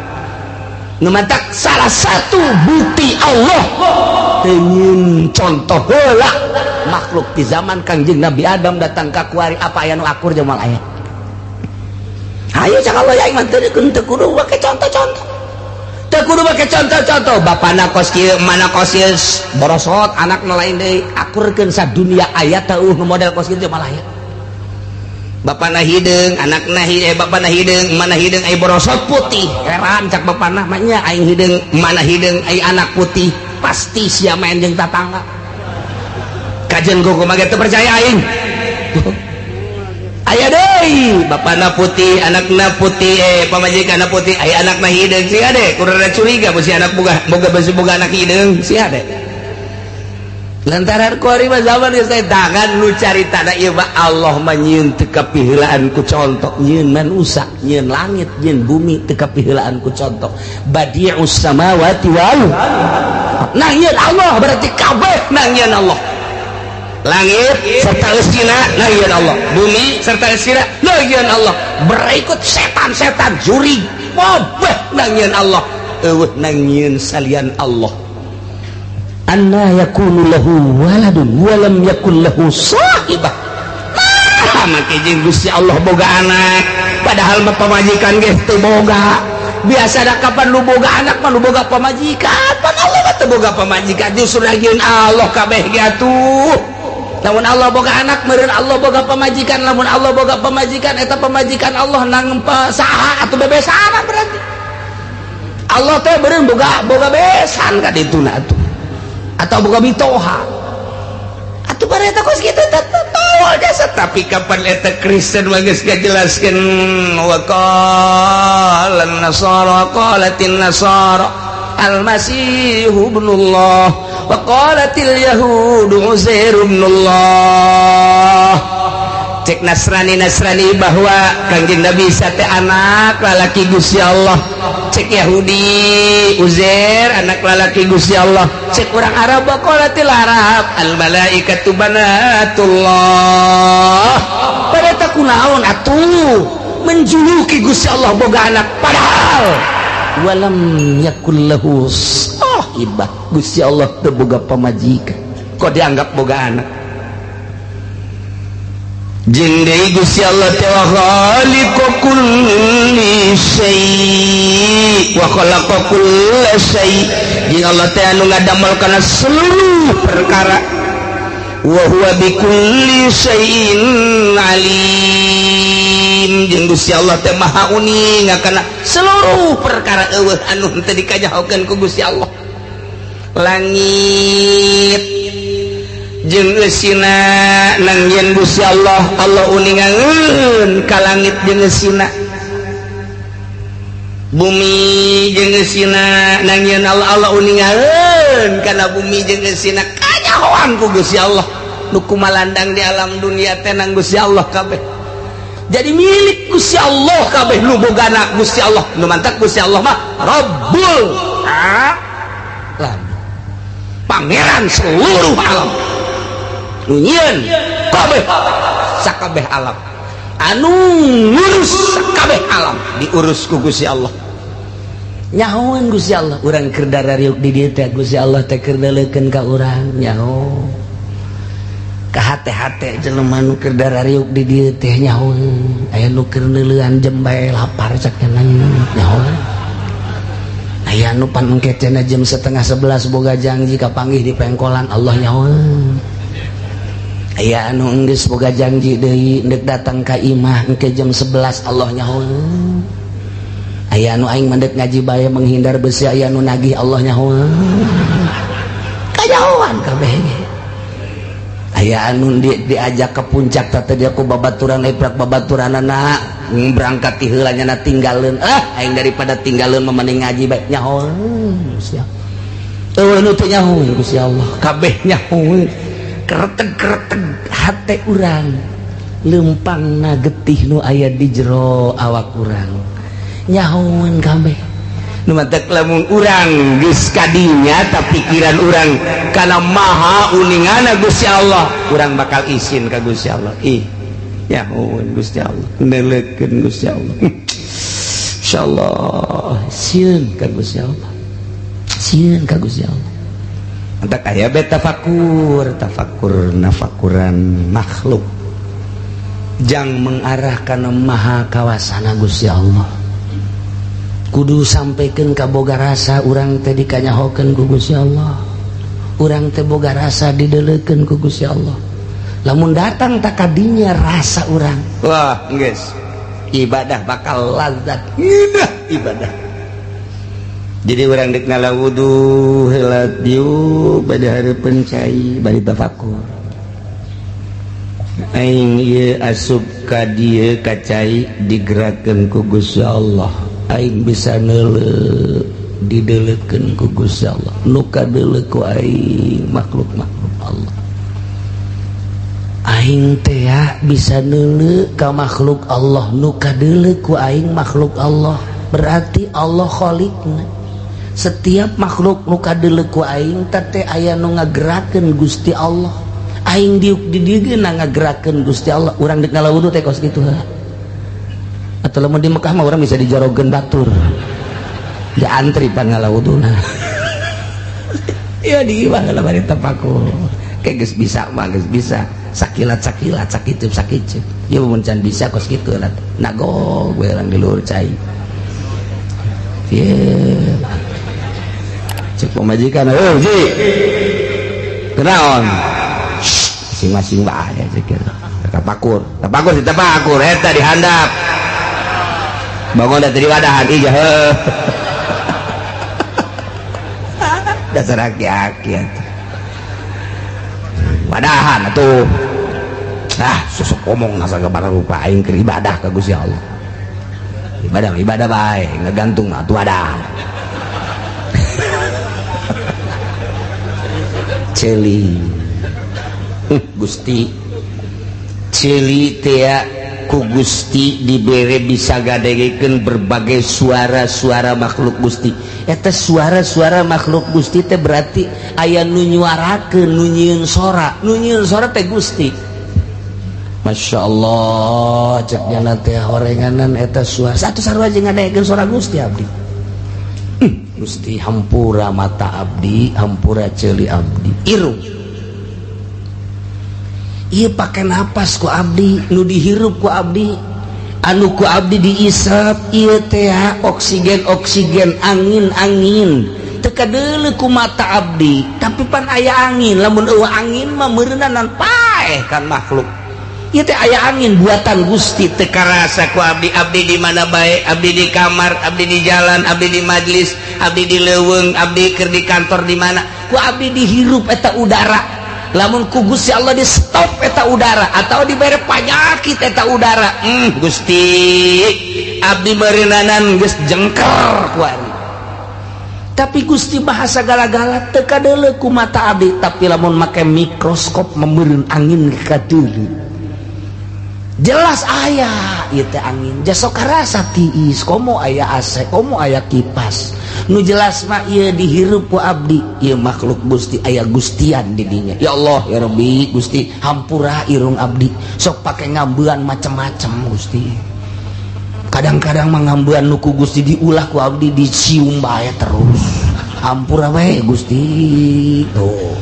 Nu matak salah satu bukti Allah teu nyieun contoh heula makhluk di zaman Kangjeng Nabi Adam datang ka kuari. Apa aya nu akur jeung moal aya? Ayo cak Allah, ya iman teu teu kudu make contoh-contoh, teu kudu make contoh-contoh. Bapana kos kieu, mana kos ieu, borosot anak nu lain deui, akurkeun sadunia aya teu nu model kos kieu? Malah aya bapana hideung, anakna eh bapana hideung, mana hideung, ai borosot putih. Heran cak bapana, "Maknya aing hideung, mana hideung, ai anak putih, pasti sia main jeung tatangga." Kajen kumaha teu percaya aing. Aya deui bapana putih, anakna putih, eh pamajikanna putih, ai anakna hideung. Sia deh kurang curiga besi anak boga boga besi boga anak hideung sia deh. Lantaran kuari mah zaman geus tangan nu carita ieu mah Allah mah nyieun teu kapiheulaan ku contoh, nyieun manusa, nyieun langit, nyieun bumi teu kapiheulaan ku contoh. Badi'us samawati wal, nah nyieun Allah berarti kabeh nang nyieun Allah. Langit serta eusina nang nyieun Allah, bumi serta eusina nang nyieun Allah, berikut setan-setan juri kabeh nang nyieun Allah. Eueuh nang nyieun salian Allah. Anna yakunu lahu waladun walam yakun lahu sahibah. Nah, make jeung Gusti Allah boga anak, padahal mah pamajikan ge teu boga. Biasa da kapan lu boga anak mah lu boga pamajikan. Pan Allah mah teu boga pamajikan, justru lagieun Allah kabeh ge atuh. Lamun Allah boga anak meureun Allah boga pamajikan. Lamun Allah boga pamajikan, eta pamajikan Allah nang saha atuh? Bebesan berarti Allah teh beureun boga boga besan ka dituna atuh, atau boga mitoha atuh. Pada eta kos kitu tol jasa. Tapi kapan eta Kristen mah geus ngajelaskeun, wa qala nasara, qalatin nasara al-masih ibnullah wa qalatil yahudu uzair ibnullah. Cek Nasrani Nasrani bahwa Kangjeng Nabi Isa teh anak lalaki Gusti Allah, cek Yahudi Uzair anak lalaki Gusti Allah, cek orang Arab qalatil Arab al malaikatu banatullah. Pada tak kunaon atuh menjuluki Gusti Allah boga anak, padahal walam yakul lahu sahibah, Gusti Allah teu boga pamajikan, kok dianggap boga anak? Jeung deui Gusti Allah teh wa khaliqu kulli syai' wa khalaqa kulla syai', jeung Allah teh anu ngadamel kana seluruh perkara. Wa huwa bikulli syai'in alim, jeung Gusti Allah teh maha uning kana seluruh perkara. Eueuh anu teu dikanyahokeun ku Gusti Allah. Langit jeung eusina nang yen Gusti Allah, Allah uningangeun ka langit jeung eusina. Bumi jeung eusina nang yen Allah, Allah uningangeun kana bumi jeung eusina. Kanyahoan ku Gusti Allah. Nu kumalandang di alam dunia teh nang Gusti Allah kabeh, jadi milik Gusti Allah kabeh, nu bogana Gusti Allah. Nu mantak Gusti Allah mah Rabbul Alam, pangeran seluruh alam, nu nyieun kabeh sakabeh alam, anu ngurus sakabeh alam, diurus ku Gusti Allah. Nyahoan Gusti Allah urang keur darariuk di dieu teh, Gusti Allah teh keur neuleukeun ka urang. Nyaho ka hate-hate jelema nu keur darariuk di dieu teh, nyaho aya nu keur neuleuan jembe lapar cak nyaho, aya nu pan engke cenah jam 10.30 boga janji kapanggih di pengkolan, Allah nyaho. Aya anu enggeus boga janji deui ndek datang ka imah engke jam 11, Allah nyaho. Aya anu aing mah ndek ngaji bae menghindar besi aya anu nagih, Allah nyaho. Kanyahoan kabeh ge. Aya anu diajak ke puncak teh dia ku babaturan eprak babaturanana berangkat ti heula nya tinggalin. Ah, aing daripada tinggalin mah mending ngaji bae nyaho. Siap. Eueuh nu teu nyaho Gusti Allah, kabeh nyaho. Kereteg-kereteg hate urang, lempangna getih nu aya di jero awak urang. Nyahoeun kabeh. Nu matak lamun urang geus kadinya ta pikiran urang kana maha uningana Gusti Allah, urang bakal isin ka Gusti Allah. Ih, nyahoeun Gusti Allah, neuleukeun Gusti Allah. Insyaallah sieun ka Gusti Allah. Sieun ka Gusti Allah. Entak aya be tafakur, tafakur nafakuran makhluk. Jang mengarah kana maha kawasana Gusti Allah. Kudu sampaikan ka boga rasa urang teh dikanyahokeun ku Gusti Allah. Urang teh boga rasa dideleukeun ku Gusti Allah. Lamun datang tak kadinya rasa urang. Wah, geus. Ibadah bakal lazat. Indah ibadah. Jadi urang dek ngala wudu heula diuk bade hareupeun cai bari tafakur. Aing ieu asup ka dieu ka cai digerakkeun ku Gusti Allah. Aing bisa neuleuh dideleukeun ku Gusti Allah. Nu kadeuleuh ku aing makhluk-makhluk Allah. Aing teh bisa neuleuh ka makhluk Allah, nu kadeuleuh ku aing makhluk Allah. Berarti Allah khaliqna. Setiap makhluk nu kadeuleuh ku aing teh aya nu ngagerakeun Gusti Allah. Aing diuk di dieu ge ngagerakeun Gusti Allah. Urang dek ngala wudu teh kos kitu heula. Atau lamun di Mekah mah urang bisa dijorogeun batur. Diantri pan ngala wuduna. Iya di imah lah bari tafakur. Kayak geus bisa mah geus bisa. Sakilat-sakilat sakicup sakicup. Ya mun can bisa kos kitu lah. Nagog we urang di luhur cai. Ye. Cek pamajikan, "Oh, Ji. Kenaon?" Masing-masing bae cek kitu. Tafakur, tafakur si tafakur eta di handap. Bangun dari wadahan iya heuh. Dasar aki-aki atuh. Wadahan atuh. Ah, susuk ngomong nasa gabara rupa aing keur ibadah ka Gusti Allah. Ibadah ibadah bae, ngagantung atuh wadah. Celi. Gusti. Celi teh ku Gusti dibere bisa gadegekeun berbagai suara-suara makhluk Gusti. Eta suara-suara makhluk Gusti teh berarti aya nu nyuarakeun, nu nyieun sora, nu nyieun sora teh Gusti. Masya Allah, cek nyana teh horenganan eta suara. Satu sarua jeung ngadegekeun suara Gusti abdi. Gusti hampura mata abdi, hampura ceuli abdi. Irung. Ieu pake napas ku abdi, nu dihirup ku abdi, anu ku abdi diisap ieu teh oksigen oksigen, angin angin. Teu kadeuleuh ku mata abdi, tapi pan aya angin. Lamun eueuh angin mah meureunanan paeh kan makhluk. Ieu teh aya angin buatan Gusti teu karasa ku abdi. Abdi di mana bae, abdi di kamar, abdi di jalan, abdi di majlis, abdi di leuweung, abdi keur di kantor di mana, ku abdi dihirup eta udara. Lamun ku Gusti Allah di stop eta udara atau dibere panyakit eta udara, Gusti abdi meureunnanan geus jengker ku ari. Tapi Gusti bahasa gala-gala teu kadeuleuh ku mata abdi, tapi lamun make mikroskop meureun angin kadeuleuh. Jelas aya ieu teh angin. Jasok karasa tiis, komo aya AC, komo aya kipas. Nu jelas mah ieu dihirup ku abdi, ieu makhluk Gusti aya gustian di dinya. Ya Allah ya Rabbi Gusti hampura irung abdi. Sok pake ngambean macem-macem Gusti. Kadang-kadang mah ngambean nu ku Gusti diulah ku abdi dicium bae terus. Hampura we Gusti. Tuh.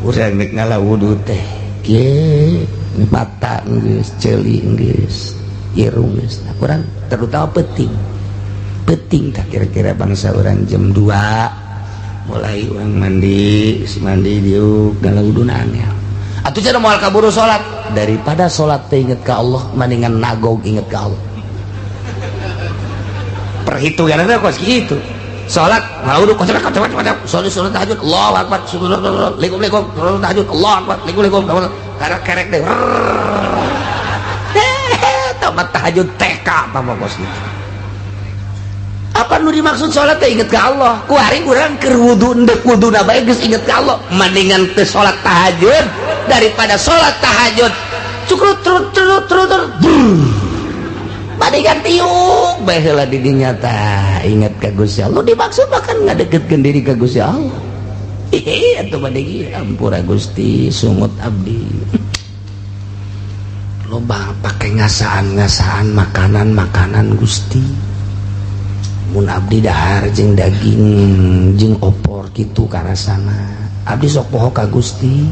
Urang rek ngala wudu teh. Kieu mata geus, ceuli geus, irung geus. Nah, kurang terutama penting. Penting tak kira-kira bangsa orang jam 2 mulai orang mandi, si mandi diuk ngala wuduna angel. Atuh cenah moal kaburu salat, daripada salat teh inget ka Allah mendingan nagog inget ka Allah. Perhitunganna kos kitu. Salat ngawudu kocok kocok kocok. Salat salat tahajud Allahu akbar. Assalamualaikum salat tahajud Allahu akbar. Assalamualaikum karek kerek deh. Tamat tahajud TK apa bos gitu. Apa nu dimaksud salat teh inget ke Allah. Ku hari urang keur wudu endek wuduna bae geus inget ke Allah. Mendingan teu salat tahajud daripada salat tahajud cukrut trut trut trut trut. Mendingan tiuk bae heula di dinya tah inget ka Gusti Allah. Dimaksud bahkan ngadeketkeun diri ka Gusti Allah. Ih atuh bade ampura Gusti sungut abdi. Loba pake ngasaan-ngasaan makanan-makanan Gusti. Mun abdi dahar jeung daging jeung opor kitu karasana. Abdi sok poho ka Gusti.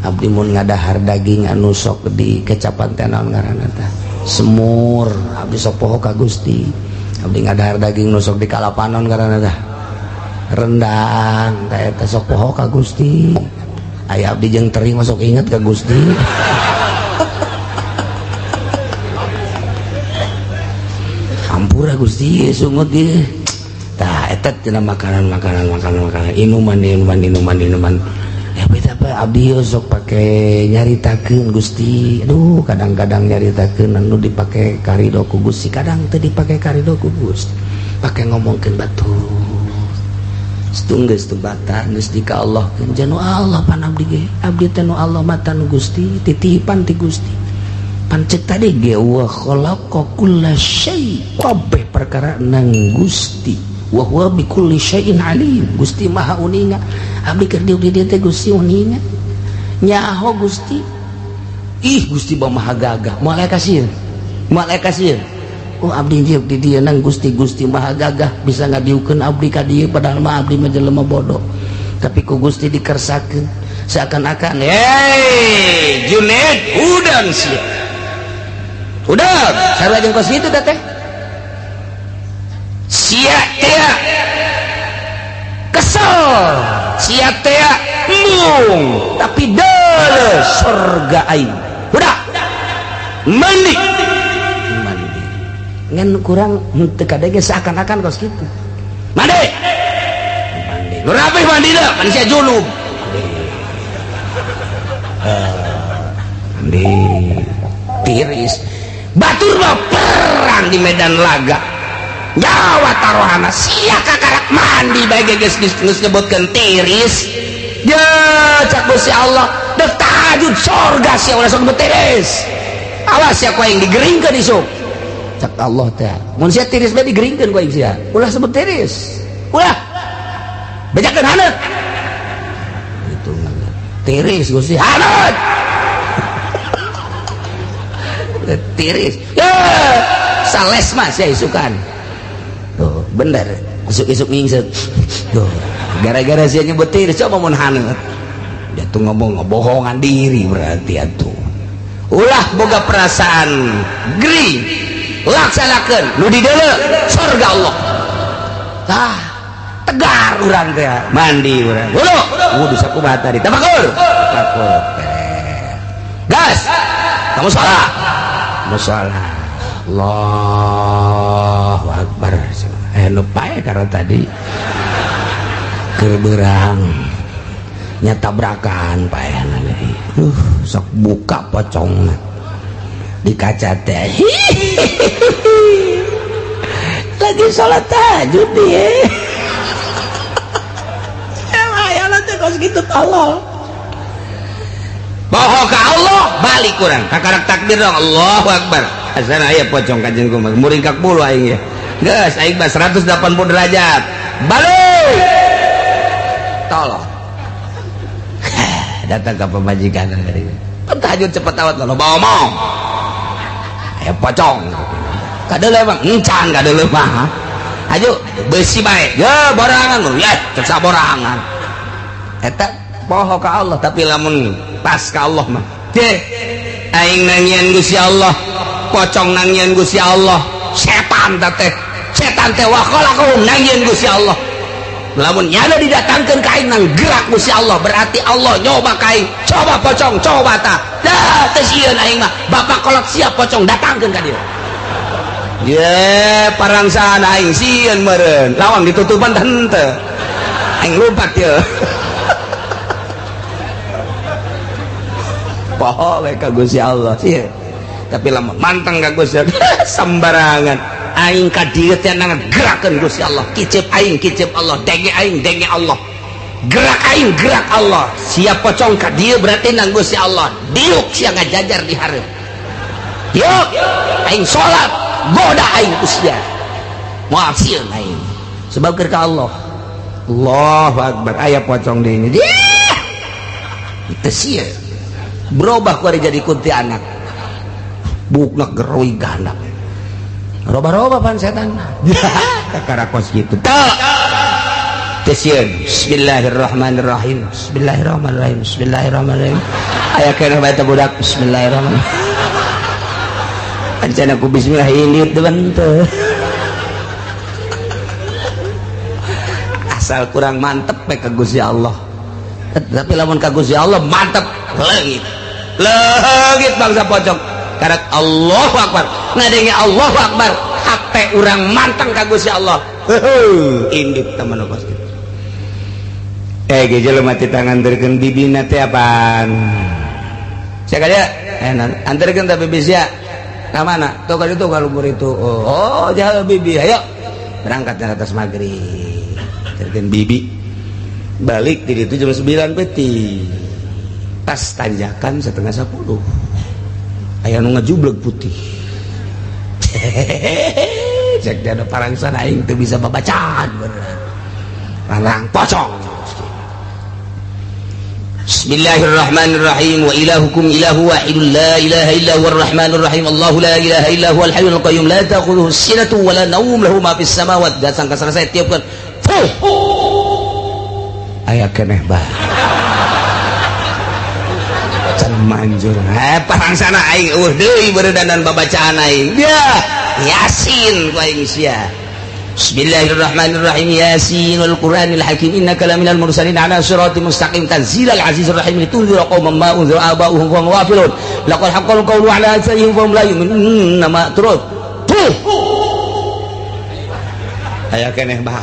Abdi mun ngadahar daging anu sok di kecapan teh naon ngaranna tah? Semur. Abdi sok poho ka Gusti. Abdi ngadahar daging nu sok di kalapanon ngaranna tah? Rendang. Tah eta sok poho ka Gusti. Aya abdi jeung teri mah sok inget ka Gusti. Ampura Gusti sungut ieu. Tah eta tina makanan-makanan makanan-makanan inuman inuman inuman inuman. Ya beta apa abdi sok pake nyaritakeun Gusti. Aduh kadang-kadang nyaritakeun anu dipake karido ku Gusti, kadang teu dipake karido ku Gusti. Pake ngomongkeun batur. Setunggeus teu batar geus di ka Allah keun janu Allah pan abdi ge. Abdi teh nu Allah mata nu Gusti, titipan ti Gusti. Pancek tadi ge wa khalaqa kulla syai, kabeh perkara nang Gusti. Wa huwa bi kulli syai'in alim. Gusti Maha uninga. Abdi keur diuk di dieu teh Gusti uninga. Nyaho Gusti. Ih Gusti Maha gagah. Moal aya kasieun. Moal aya kasieun. Oh abdi diuk di dieu nang Gusti, Gusti Maha gagah bisa ngadiukeun abdi ka dieu padahal mah abdi mah jelema bodoh. Tapi ku Gusti dikersakeun seakan-akan, "Hei, Junaid, udang sia." Udah, saya lajeng kos itu teh. Sia tea kesel, sia tea embung, tapi dele surga aing. Udah, mandi, mandi. Ngan kurang teu kadege seakan-akan kos kitu. Mandi, mandi. Nu rapih mandi dah, mandi sia junub. Mandi, mandi. Tiris. Batur mah perang di medan laga. Nyawa taruhana sia kakarak mandi bae geus geus nyebutkeun tiris. Ya cak Gusti Allah, dek tahajud surga sia ulah sok tiris. Awas sia ku aing digeringkeun isuk. Cak Allah teh. Mun sia tiris bae digeringkeun ku aing sia. Ulah sebut tiris. Ulah. Bejakeun haneut. Itu tiris Gusti haneut. Tiris ya sales mas ya isukan tuh bener isuk-isuk ngingset tuh gara-gara sia nyebut tiris coba mun haneut dia tuh ngomong ngebohongan diri berarti atuh ulah boga perasaan geri laksanakeun nu di deuleu surga Allah tah tegar urang teh mandi urang wudu wudu sakumaha tadi tafakur tafakur gas kamu salat musola Allahu Akbar. Nu pae karena tadi keur beurang nya tabrakan paehna deui. Sok buka pocongna di kaca teh. Lagi salat tahajud ieu. Emang teh kos kitu tolol. Bohong ka Allah balik kurang kakarak takbir dong Allahu Akbar. Asana aya pocong ka jeung kumaha muringkak bulu aing ya. Geus aing mah 180 derajat. Balik. Tolong. Datang ka pamajikan tadi. Tahajud cepet awat lo bawa omong. Aya pocong. Kadeuleu mah encan kadeuleu mah. Ayo beusi bae. Ya borangan lu ya cek saborangan. Eta poho ka Allah tapi lamun pas ka Allah mah. Ceh aing nangian Gusti Allah, pocong nangian Gusti Allah, setan teh setan teh wa khalaqahum nangian Gusti Allah. Lamun nyana didatangkeun ka aing nang gerak Gusti Allah, berarti Allah nyoba ka aing, coba pocong, coba tah. Dah teu sieun aing mah, bapak kolot siap pocong datangkeun ka dieu. Ye, parangsana aing sieun meureun. Lawang ditutupan teh henteu. Aing lompat ye. Poho we ka Gusti Allah sieun. Tapi lamun manteng ka Gusti Allah sembarangan. Aing ka dieu teh ngagerakeun Gusti Allah. Kicep aing kicep Allah, denge aing denge Allah. Gerak aing gerak Allah. Siap pocong ka dieu berarti nang Gusti Allah. Diuk sia ngajajar di hareup. Yuk, aing salat goda aing usia moal sieun aing sebab keur ka Allah. Allahu akbar, aya pocong di ini. Teu sieun berubah ku ari jadi kuntilanak bukna geroi gandap roba-roba pan setan kakara kos kitu teu teu sieun. Bismillahirrahmanirrahim, bismillahirrahmanirrahim, bismillahirrahmanirrahim. Aya keneh bae teh budak. Bismillahirrahmanirrahim. Ancana ku bismillah ini teu asal kurang mantep we ka Gusti Allah. Tapi lamun ka Gusti Allah mantep leungit. Leungit bangsa pocong. Karak Allahu akbar. Ngadenge Allahu akbar, hate urang manteng ka Gusti Allah. Heuh, indit teman kos kitu. Ge jelema teh tanganterkeun bibina teh apaan? Sia ka dieu? Anterkeun ta bibi sia. Ka mana? Tuh ka ditu ka luhur itu. Oh, jalan bibi. Ayo. Berangkat ke atas maghrib. Terken bibi. Balik di ditu jam 9 peti. Pas tanjakan 9:30. Aya nu ngajubleg putih. Cek dia ada parangsana aing teu bisa babacaan bener. Parang pocong. Bismillahirrahmanirrahim. Wa ilahukum ilahu wahidun la ilaha illa huwar rahmanir rahim. Allahu la ilaha illa huwal hayyul qayyum la ta'khudhuhu sinatun wa la nawm lahu ma fis samawati. Datang ka selesai tiupkeun. Fuh. Aya keneh bae. Can manjur. Parangsana aing eueuh deui beuredanan babacaan aing. Dia Yasin ku aing sia. Bismillahirrahmanirrahim. Yasin wal Qur'anil Hakim innaka laminal mursalin ala siratim mustaqim tanzilal azizir rahim litunzira qauman ma unzira aba'uhum fa hum ghafilun laqad haqqal qawlu ala aktsarihim fa hum la yu'minun ma turut. Tuh. Aya keneh bae.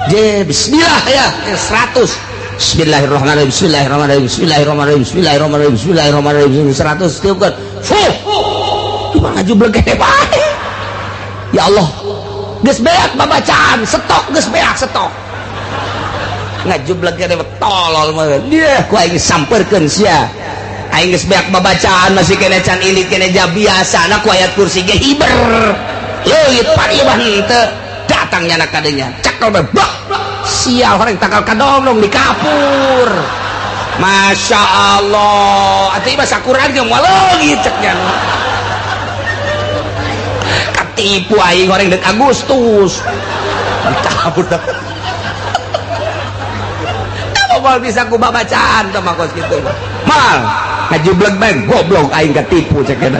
Je bismillah ya 100. Bismillahirrahmanirrahim. Bismillahirrahmanirrahim. Bismillahirrahmanirrahim. Bismillahirrahmanirrahim. Bismillahirrahmanirrahim. 100 tiupkeun. Fuh. Cuma ngajubleg keneh bae. Ya Allah, geus beak babacaan, stok geus beak stok. Ngajubleg keneh tolol mah. Dia ku aing samperkeun sia. Aing geus beak babacaan masih keneh can ilit keneh ja biasana ku ayat kursi ge hiber. Leuit pari mah henteu. Datang nyana kadenya. Cekel bae bak. Sial horeng tangkal kadongdong di kapur. Masya Allah. Atuh ieu mah sakuran ge moal leungit cek nya. Tipu aing goreng dek Agustus. Kabur dah. Apa mal bisa ku babacaan teh mah kos kitu. Mal, ngajubleg bae goblok aing katipu cek eta.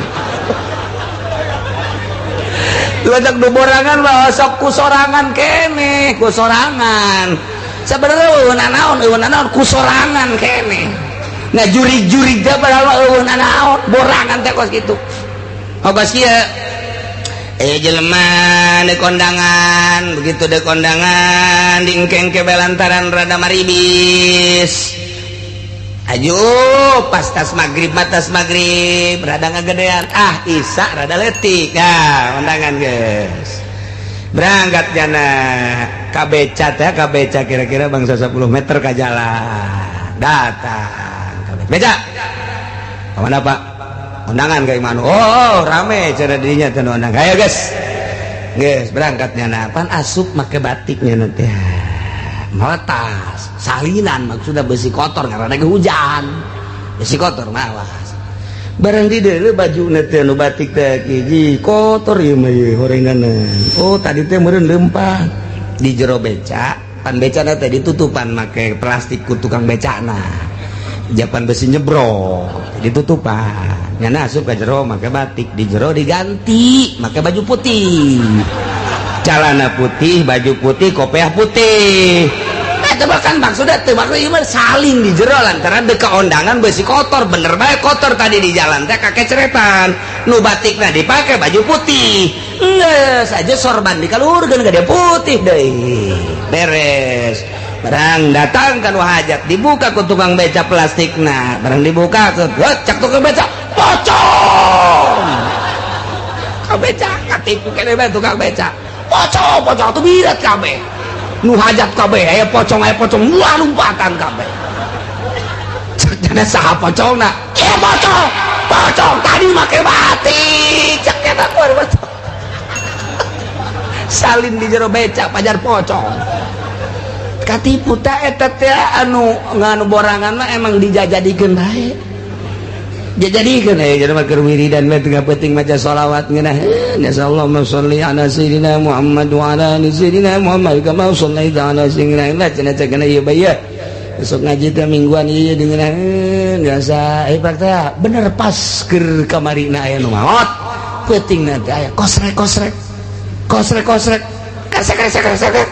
Lantak du borangan mah sok ku sorangan keneh, ku sorangan. Sabenerna eueuh nanaon, eueuh nanaon ku sorangan keneh. Ngajurig-jurig teh padahal mah eueuh nanaon, borangan teh kos kitu. Kos kieu jelema di kondangan, begitu di kondangan diengkeng ke belantaran rada maribis. Ayo pas tas maghrib, tas maghrib rada ngagedean, ah isa rada letik. Nah, kondangan guys. Berangkat jana ka beca teh, ka beca kira-kira bangsa 10 meter ka jalan. Datang ka beca. Ka mana Pak? Undangan kayak mana? Oh, rame cara dirinya teh undang. Ayo guys. Guys, berangkatnya nah, pan asup make batiknya nanti. Meletas, salinan maksudnya besi kotor karena ada hujan. Besi kotor malas. Barang di deuleu baju teh nu batik teh hiji kotor ieu mah ieu horenganna. Oh, tadi teh meureun leumpang di jero beca, pan becana teh ditutupan make plastik ku tukang becana. Japan besi nyebrok ditutupan. Nyana asup ka jero make batik, di jero diganti make baju putih. Celana putih, baju putih, kopiah putih. Eta bahkan maksudnya teu maksud ieu mah saling di jero lantaran deka ondangan besi kotor. Bener bae kotor tadi di jalan teh kakeceretan. Nu batikna dipake baju putih, geus aja sorban dikaluhurkeun ka dia putih deui. Beres barang datang kan hajat, dibuka ku tukang beca plastikna. Barang dibuka, cak tukang beca, "Pocong!" Tukang beca katipu kene bae. Tukang beca, "Pocong, pocong!" Tuh birat kabeh nu hajat kabeh, "Aya pocong, aya pocong!" Wah, lompatan kabeh. Cek jana, "Saha pocongna?" "Ieu pocong, pocong tadi make batik," cek eta. Pocong salin di jero beca pajar pocong, katipu. Tak eta teh anu nganu borangan mah emang dijajadikeun bae, dijadikeun aya. Jadi mah keur wiridan mah tengah penting maca sholawat ngeunah, "Allahumma sholli ala sayyidina Muhammad wa ala ali sayyidina Muhammad kama shallaita ala sayyidina." Cenah cenah ieu bae besok ngaji teh mingguan ieu dengan biasa. Eh, pak teh bener pas keur kamarina aya nu maot, peutingna teh aya kosrek kosrek kosrek kosrek kresek kresek kresek.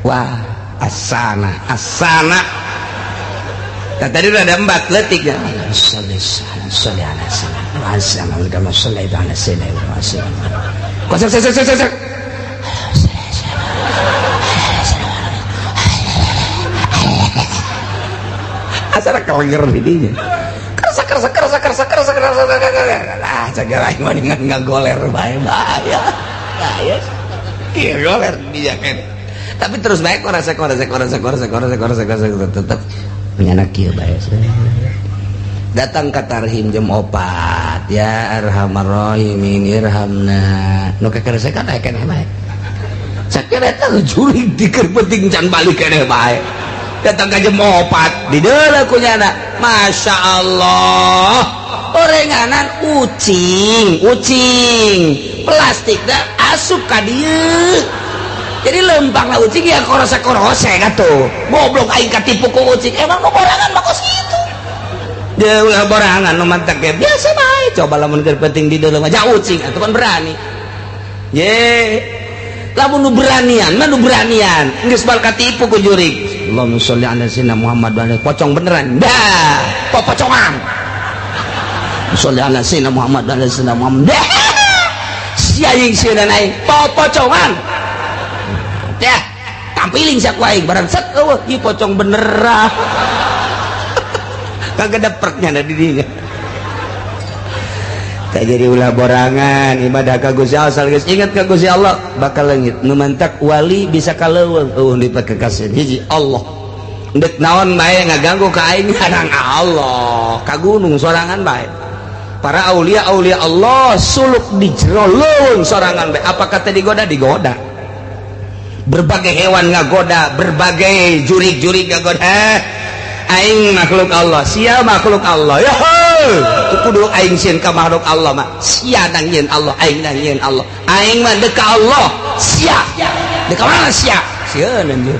Wah, asana asana. Nah, tadi udah ada empat letik ya. Sholli sholli ala sayyidina kama shallaita ala sayyidina. Kosrek kosrek kosrek kosrek. Asana kelenger didinya. Kerasa kerasa kerasa kerasa kerasa kerasa kerasa. Ah, cagak aing mah dengan ngagoler bae, bahaya. Bahaya. Iya, goler dia kan. Tapi terus bae korasa korasa korasa korasa korasa korasa korasa tetep menyanak kieu bae. Datang ke tarhim jam 4, "Ya arhamar rahimin irhamna." Nu kekeresekan aya keneh bae. Sakira eta jurig dikeur penting can balik keneh bae. Datang ke jam 4 di deuleu kunyana. Masya Allah, orenganan ucing ucing plastik dah asup ka dieu, jadi lempang lah ucing ya korose korose atuh. Goblok, aing katipu ku ucing. Emang nu borangan mah kos kitu. Dia ulah borangan nu mantak ge biasa bae. Coba lamun keur penting di deuleu mah ja ucing atuh kan berani ye. Lamun nu beranian mah nu beranian geus bal katipu ku jurig. "Allahumma sholli ala sayyidina Muhammad wa ala," pocong beneran dah, popocongan. "Sholli ala sayyidina Muhammad wa ala sayyidina Muhammad." Dah sia aing sieun aing popocongan dah, tampiling sia ku aing. Barang set, eueuh ieu pocong beneran, kagak dapetnya da di dinya. Tak jadi ulah borangan ibadah ka Gusti Allah. Asal geus ingat ka Gusti Allah bakal leungit. Nu mantak wali bisa ka leuweung eueuh dipake kasih hiji Allah. Ndek naon bae ngaganggu ka aing, kadang Allah ka gunung sorangan bae. Para aulia aulia Allah suluk di jero leuweung sorangan bae. Apa kata digoda? Digoda berbagai hewan, ngagoda berbagai jurig-jurig ngagoda. Aing makhluk Allah, sia makhluk Allah ya. Kudu aing sieun ka makhluk Allah mah, sia nang nyieun Allah, aing nang nyieun Allah. Aing mah deka Allah, sia deka mana? Sia sieun anjir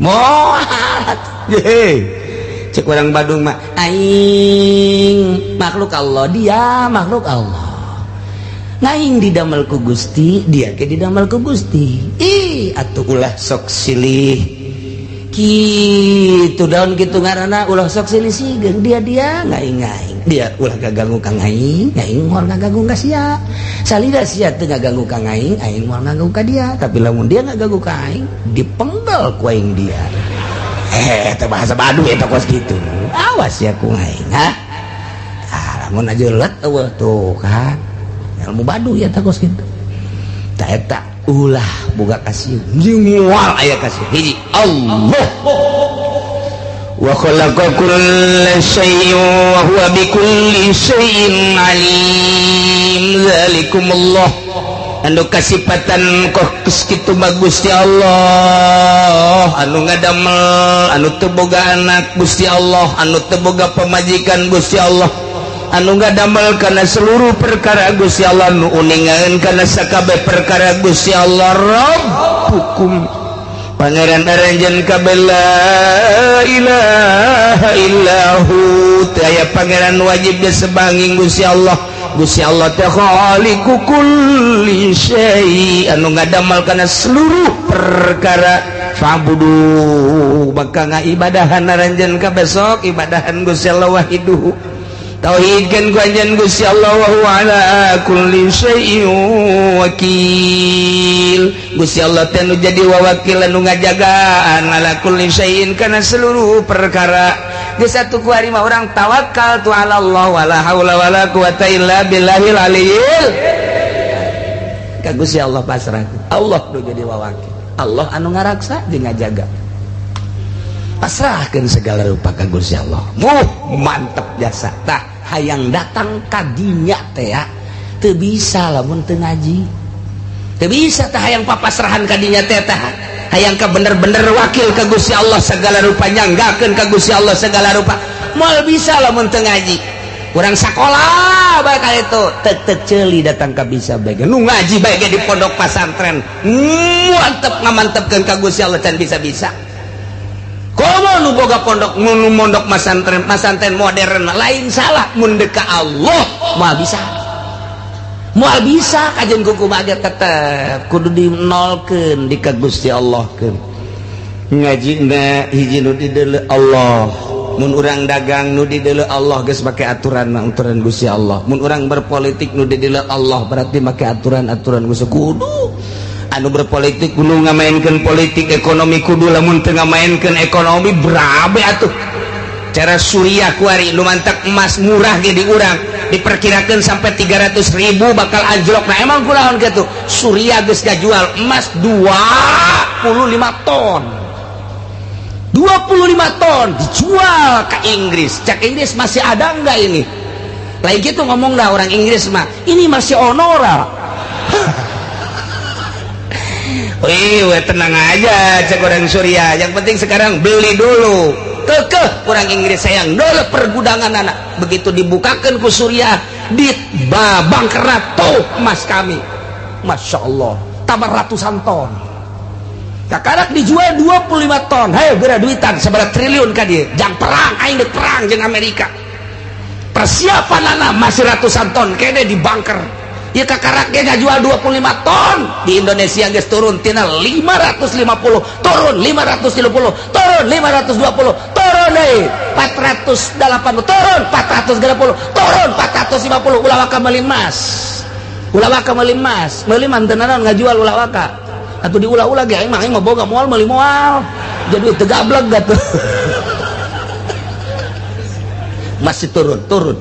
moal ye. Cek orang Badung mah, aing makhluk Allah, dia makhluk Allah. Ngaing didamel ku Gusti, dia ke didamel ku Gusti. Ih atuh ulah sok silih gitu daun gitu ngaranna, ulah sok silih sigeung dia, dia ngaing ngaing dia. Ulah gaganggu ka ngaing, ngaing moal ngaganggu ka sia. Salida sia teu ngaganggu ka ngaing, aing moal ngaganggu ka dia. Tapi lamun dia ngaganggu ka aing, dipenggal ku aing dia. Eh, eta bahasa Baduy eta kos kitu. Awas ya ku aing ha. Ah, lamun aja let eueuh tuh kan ilmu Baduy eta kos kitu. Ta eta ulah boga kasih, moal aya kasih. Hiji Allah. Wa khalaqa kulla syai'in wa huwa bikulli syai'in alim. Zalikumullah, anu kasipatan kos kitu mah Gusti Allah anu ngadamel, anu teu boga anak, Gusti Allah anu teu boga pamajikan, Gusti Allah anu ngadamel kana seluruh perkara, Gusti Allah nu uningan kana sakabeh perkara, Gusti Allah Rabbukum, Pangeran aranjeun kabeh. La ilaha illahu, teu aya pangeran wajib disebanging Gusti Allah. Gusti Allah teh khaliqu kulli syai, anu ngadamel kana seluruh perkara. Fa'budu maka ngaibadahan aranjeun ka besok ibadahan Gusti Allah wahiduhu tauhidkeun ku anjeun Gusti Allah wa huwa ala kulli syai'in wakil. Gusti Allah teh nu jadi wawakil nu ngajagaan ala kulli syai'in kana seluruh perkara. Geus satu ku hari mah urang tawakal tu ala Allah wala haula wala quwata illa billahil aliyil. Ka Gusti Allah pasrah. Allah nu jadi wawakil. Allah anu ngaraksa jeung ngajaga. Pasrahkeun segala rupa ka Gusti Allah. Muh mantep jasa. Tah hayang datang ka dinya teh ya teu bisa lamun teu ngaji. Teu bisa tah hayang papasrahan ka dinya teh tah. Hayang ka bener-bener wakil ka Gusti Allah segala rupa, nyanggakeun ka Gusti Allah segala rupa. Moal bisa lamun teu ngaji. Urang sakola bae ka itu tek-tek ceuli datang ka bisa bae. Nu ngaji bae ge di pondok pasantren. Mantep ngamantepkeun ka Gusti Allah can bisa-bisa. Komo nu boga pondok nu mondok masantren, masantren modern lain salah mun deuk ka Allah moal bisa. Moal bisa kajeun kumaha ge tetep kudu dinolkeun di ka Gusti Allah keun. Ngajina hiji nu dideuleu Allah. Mun urang dagang nu dideuleu Allah geus make aturan aturan Gusti Allah. Mun urang berpolitik nu dideuleu Allah berarti make aturan-aturan Gusti kudu. Anu berpolitik kudu ngamainkeun politik ekonomi kudu lamun teu ngamainkeun ekonomi berabe atuh. Cara Suriah kuari nu mantak emas murah ge di urang diperkirakan sampai 300.000 bakal anjlok. Nah emang kunaon kitu? Suriah geus ngajual emas 25 ton. 25 ton dijual ke Inggris. Cak Inggris masih ada enggak ini? Lain gitu ngomong dah orang Inggris mah. Ini masih onora. Wih, tenang aja cek orang Suriah. Yang penting sekarang beli dulu. Kekeh orang Inggris sayang dulu pergudangan anak. Begitu dibukakan ku Suriah di babang kerat tuh emas kami. Masya Allah, tambah ratusan ton. Kakarak dijual 25 ton. Hayo geura duitan seberapa triliun ka dia. Jang perang aing deuk perang jeung Amerika. Persiapan anak masih ratusan ton kene di bunker. Ya kakarak ge ngajual 25 ton. Di Indonesia geus turun tina 550, turun 530, turun 520, turun deui 480, turun 430, turun 450. Ulah waka meuli emas. Ulah waka meuli emas, meuli mah teu naon ngajual ulah waka. Atuh diulah-ulah ge aing mah boga moal meuli moal. Jadi teu gableg atuh. Masih turun, turun.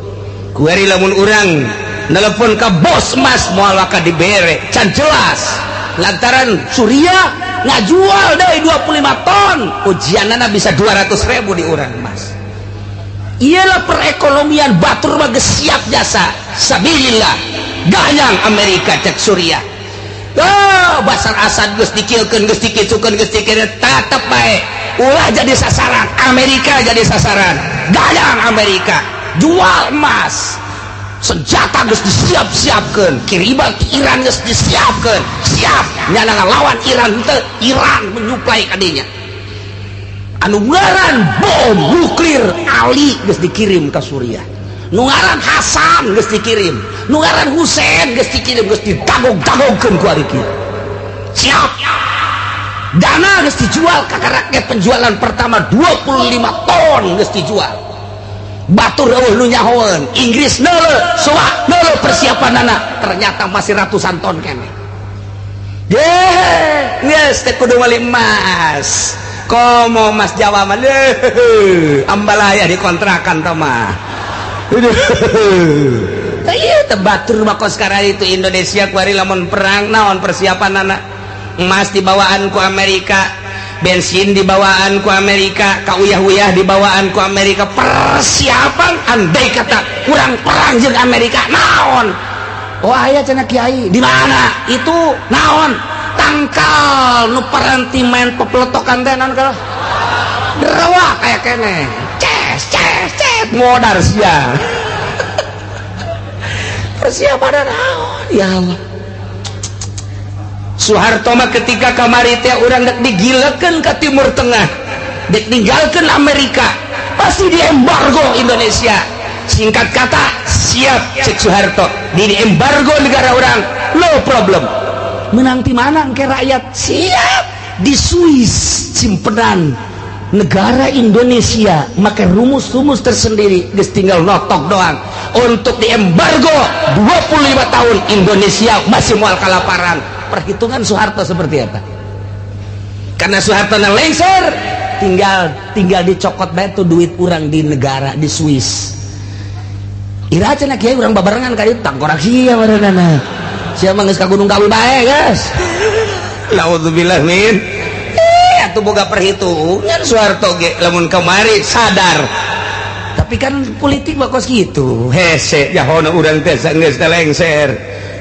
Kuari lamun urang nelpon ke bos emas moal waka dibere, can jelas. Lantaran Suriah ngajual deui 25 ton, ujianana bisa 200.000 di urang emas. Iyalah perekonomian batur mah geus siap jasa. Sabilillah. Gayang Amerika cek Suriah. Oh, Basar Asad geus dikilkeun, geus dikitukeun, geus dikira tetep bae. Ulah jadi sasaran, Amerika jadi sasaran. Gayang Amerika, jual emas. Senjata geus disiap-siapkeun, kiriman ke Iran geus disiapkeun. Siap nyana ngalawan Iran teu, Iran menyuplai ka dinya. Anu ngaran bom nuklir Ali geus dikirim ka Suriah. Nu ngaran Hasan geus dikirim, nu ngaran Husein geus dikirim, geus didagog-dagogkeun ku ari kieu. Siap. Dana geus dijual ka rakyat, penjualan pertama 25 ton geus dijual. Batur eueuh nu nyahoeun, Inggris neuleuh, soak neuleuh persiapanana, ternyata masih ratusan ton keneh. Ye, geus teh kudu meuli emas. Komo emas Jawa mah leuh, ambalaya dikontrakan tah mah. Iya batur mah kos sekarang itu Indonesia kuari lamun perang naon persiapan anak emas dibawaan ku Amerika, bensin dibawaan ku Amerika, kauyah-uyah dibawaan ku Amerika, persiapan andai kata kurang perang jeung Amerika naon. Oh aya cenah kiai di mana itu naon tangkal nu paranti main pepeletokan teh naon kalau derewa kayak kene ces ces ces modar sia. Persiapan naon ya Allah. Soeharto mah ketika kamari teh urang dek digilekeun ke Timur Tengah, dek ninggalkeun Amerika, pasti diembargo Indonesia. Singkat kata, siap cek Soeharto, di embargo negara orang, no problem. Menang di mana ke rakyat? Siap. Di Swiss simpenan negara Indonesia make rumus-rumus tersendiri, geus tinggal notok doang untuk diembargo 25 tahun Indonesia masih moal kalaparan. Perhitungan Soeharto seperti apa? Karena Soeharto na lengser, tinggal tinggal dicokot bae tuh duit urang di negara di Swiss. Ira cenah kiai urang babarengan ka dieu, tangkorak sia barenana. Sia mah geus ka Gunung Kawi bae, guys. Naudzubillah min. Atuh boga perhitungan Soeharto ge lamun kamari sadar. Tapi kan politik mah kos kitu. Hese jahona urang teh geus teh lengser.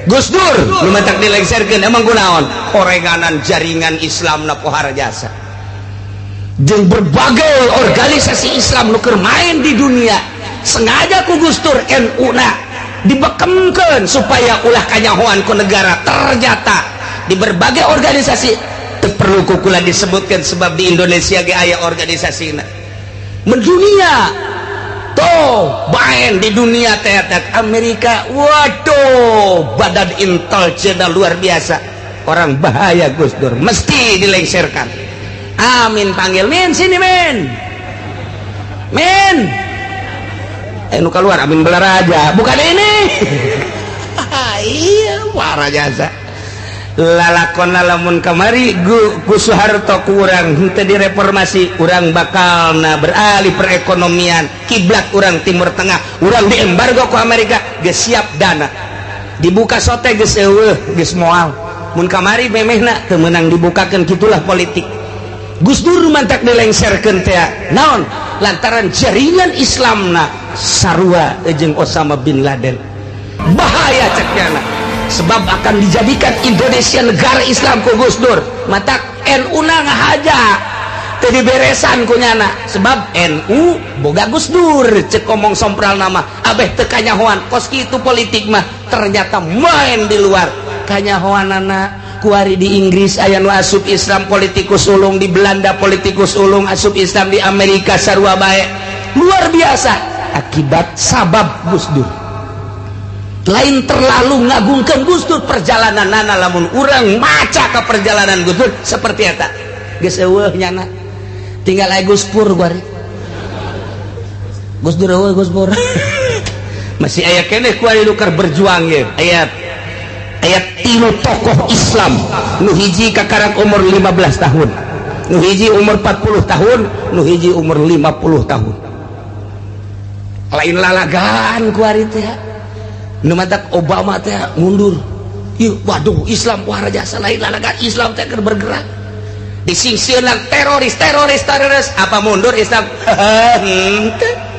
Gus Dur nu matak dilengserkeun emang kunaon? Horenganan jaringan Islam na pohara jasa. Jeung berbagai organisasi Islam nu keur main di dunia sengaja ku Gus Dur NU na dibekemkeun supaya ulah kanyahoan ku negara. Ternyata di berbagai organisasi teu perlu ku kula disebutkan sebab di Indonesia ge aya organisasina mendunia tuh main di dunia teh Amerika. Waduh, badan intelijen luar biasa, orang bahaya Gus Dur mesti dilengserkan. Amin panggil Min, sini Min, Min, nu keluar Amin Balaraja bukan ini. Iya, parah jasa lalakon. Lamun kamari ku Soeharto kurang henteu direformasi, urang bakal na beralih perekonomian, kiblat urang Timur Tengah, urang diembargo ku Amerika. Geus siap dana dibuka sote geus eueuh, geus moal mun kamari memehna teu meunang dibukakeun. Kitulah politik. Gus Dur mantak dilengserkeun teh naon? Lantaran jaringan Islamna sarua jeung Osama bin Laden, bahaya cek nyana, sebab akan dijadikan Indonesia negara Islam ku Gus Dur. Matak NU na ngahaja teu diberesan ku nyana, sebab NU boga Gus Dur cek omong sompral nama abeh teu kanyahoan. Kos kitu politik mah. Ternyata main di luar kanyahoanana. Kuari di Inggris aya nu asup Islam, politikus ulung, di Belanda politikus ulung asup Islam, di Amerika sarua bae. Luar biasa akibat sabab Gus Dur. Lain terlalu ngagungkan Gus Dur perjalanan nana, lamun urang maca ke perjalanan Gus Dur seperti eta geus eueuh nyana, tinggal aya Gus Pur kuari. Gus Dur eueuh, Gus Pur masih aya keneh kuari nu keur berjuang ye. Aya aya tilu tokoh Islam, nu hiji kakarak umur 15 tahun, nu hiji umur 40 tahun, nu hiji umur 50 tahun. Lain lalagan kuari teh. Nu matak Obama teh mundur. Ih, waduh, Islam wah jasa. Lain lalagan, Islam teh keur bergerak, disingsieunan teroris, teroris, teroris. Apa mundur Islam? Henteu.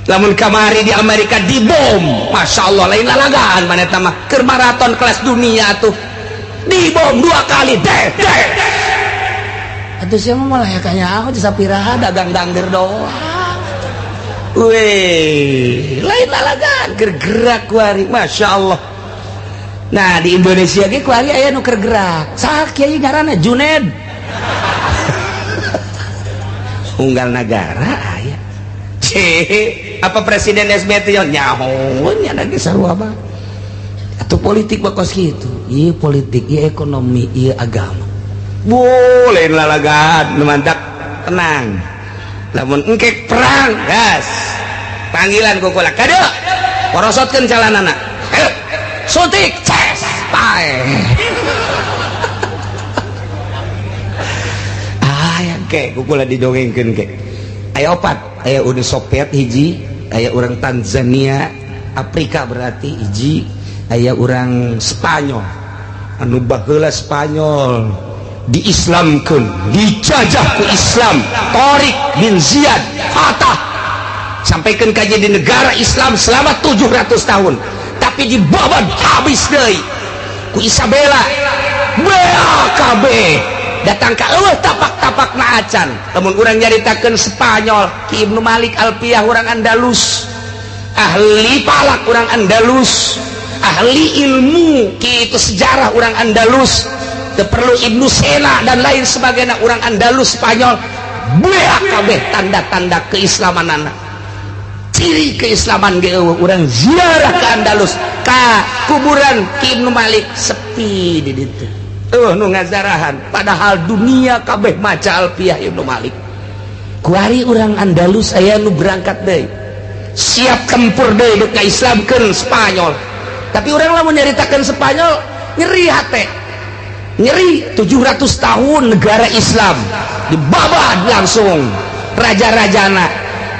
Lamun kamari di Amerika dibom, Masya Allah, lain lalagan mana eta mah, keur maraton kelas dunia tuh dibom dua kali deh deh. Atuh sia mah malah ya kanya aku sapiraha dagang dangder doang. Weh, lain lalagan keur gerak kuari, Masya Allah. Nah, di Indonesia ge kuari aya nu keur gerak. Saha kiai ngaranna? Juned. Unggal nagara aya. Cih, apa Presiden SBY teh nyaho nya lagi sarua mah. Atuh politik mah kos kitu. Ieu politik, ieu ekonomi, ieu agama. Boleh lalagan, nu mantak tenang. Lamun engkek perang, gas. Panggilan ku kula kade. Porosotkeun calanana. Ayo. Suntik, ces, pae. Ah, ya ke ku kula didongengkeun ke. Aya opat, aya Uni Soviet hiji, aya urang Tanzania, Afrika berarti hiji, aya urang Spanyol. Anu baheula Spanyol diislamkeun, dijajah ku Islam, Tariq bin Ziyad Fatah sampaikan kaji di negara Islam selama 700 tahun, tapi dibabat habis deui ku Isabella. BAKB datang ka eueuh tapak-tapak na acan. Lamun urang nyaritakeun Spanyol, Ki Ibnu Malik Alpiyah urang Andalus, ahli palak urang Andalus, ahli ilmu kitu sejarah urang Andalus, teu perlu Ibnu Sena dan lain sebagainya urang Andalus Spanyol. BAKB tanda-tanda keislamanana, ciri keislaman ge eueuh. Urang ziarah ke Andalus, ka kuburan Ki Ibnu Malik, sepi di ditu. Eueuh nu ngazarahan, padahal dunia kabeh maca Alfiyah Ibnu Malik. Kuari urang Andalus aya nu berangkat deui, siap tempur deui dek Islamkeun Spanyol. Tapi urang lamun nyaritakeun Spanyol, nyeri hate, nyeri. 700 tahun negara Islam dibabad langsung, raja-rajana,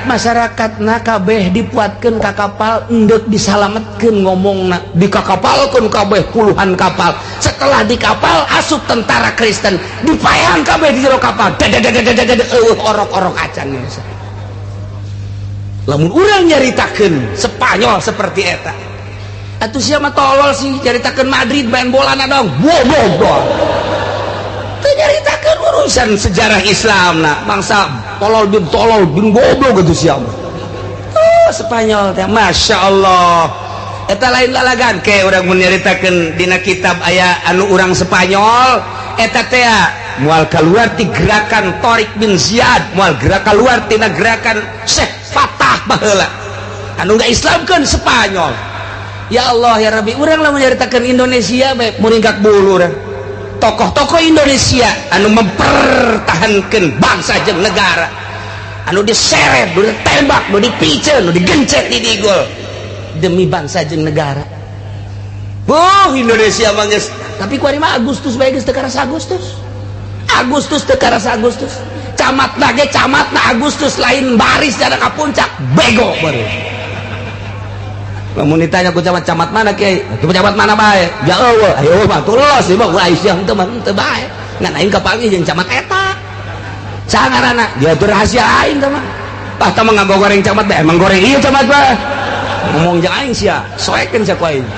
masyarakat na kabeh dipuatkeun ka kapal, endek disalametkeun. Ngomongna dikakapalkeun kabeh, puluhan kapal. Setelah di kapal, asup tentara Kristen, dipaehan kabeh di jero kapal. Eueuh orok-orok acan. Lamun urang nyaritakeun Spanyol seperti eta, atuh sia mah tolol sih, nyaritakeun Madrid main bola na dong bodoh. Teu nyaritakeun urusan sejarah Islam na bangsa tolol bin tolol bin goblok gitu sia mah. Oh, Spanyol teh, Masya Allah, eta lain lalagan ke urang mun nyaritakeun. Dina kitab aya anu urang Spanyol eta teh moal keluar ti gerakan Torik bin Ziyad, moal gerak keluar tina gerakan Syekh Fatah baheula anu nggak Islamkeun Spanyol. Ya Allah, ya Rabbi, urang lamun nyaritakeun Indonesia bae muringkak bulu urang. Tokoh-tokoh Indonesia anu mempertahankan bangsa jeung negara, anu diseret, nu ditembak, nu dipiceun, nu digencet di digol demi bangsa jeung negara. Boh, Indonesia mah geus, tapi kuari mah Agustus bae geus teu karasa Agustus. Agustus teu karasa Agustus. Camat ge camat na Agustus lain baris jada ka puncak, bego baru. Lamun ditanya ku camat, "Camat mana, Kiai?" "Itu camat mana bae?" "Ya eueuh, ayo mah tulos ieu mah Aisyah henteu mah henteu bae. Ngan aing kapanggih jeung camat eta." Saha ngaranna? Dia tuh rahasia aing teh mah. Ah, tah mah ngagoreng camat bae, emang goreng ieu camat bae. Ngomong jeung aing sia, soekeun sia ku aing.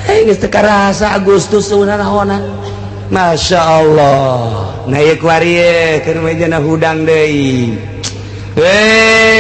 Eh, geus teu karasa Agustus naonan. Masya Allah. Nah, ieu kuari ye keur mejana hudang deui. Weh.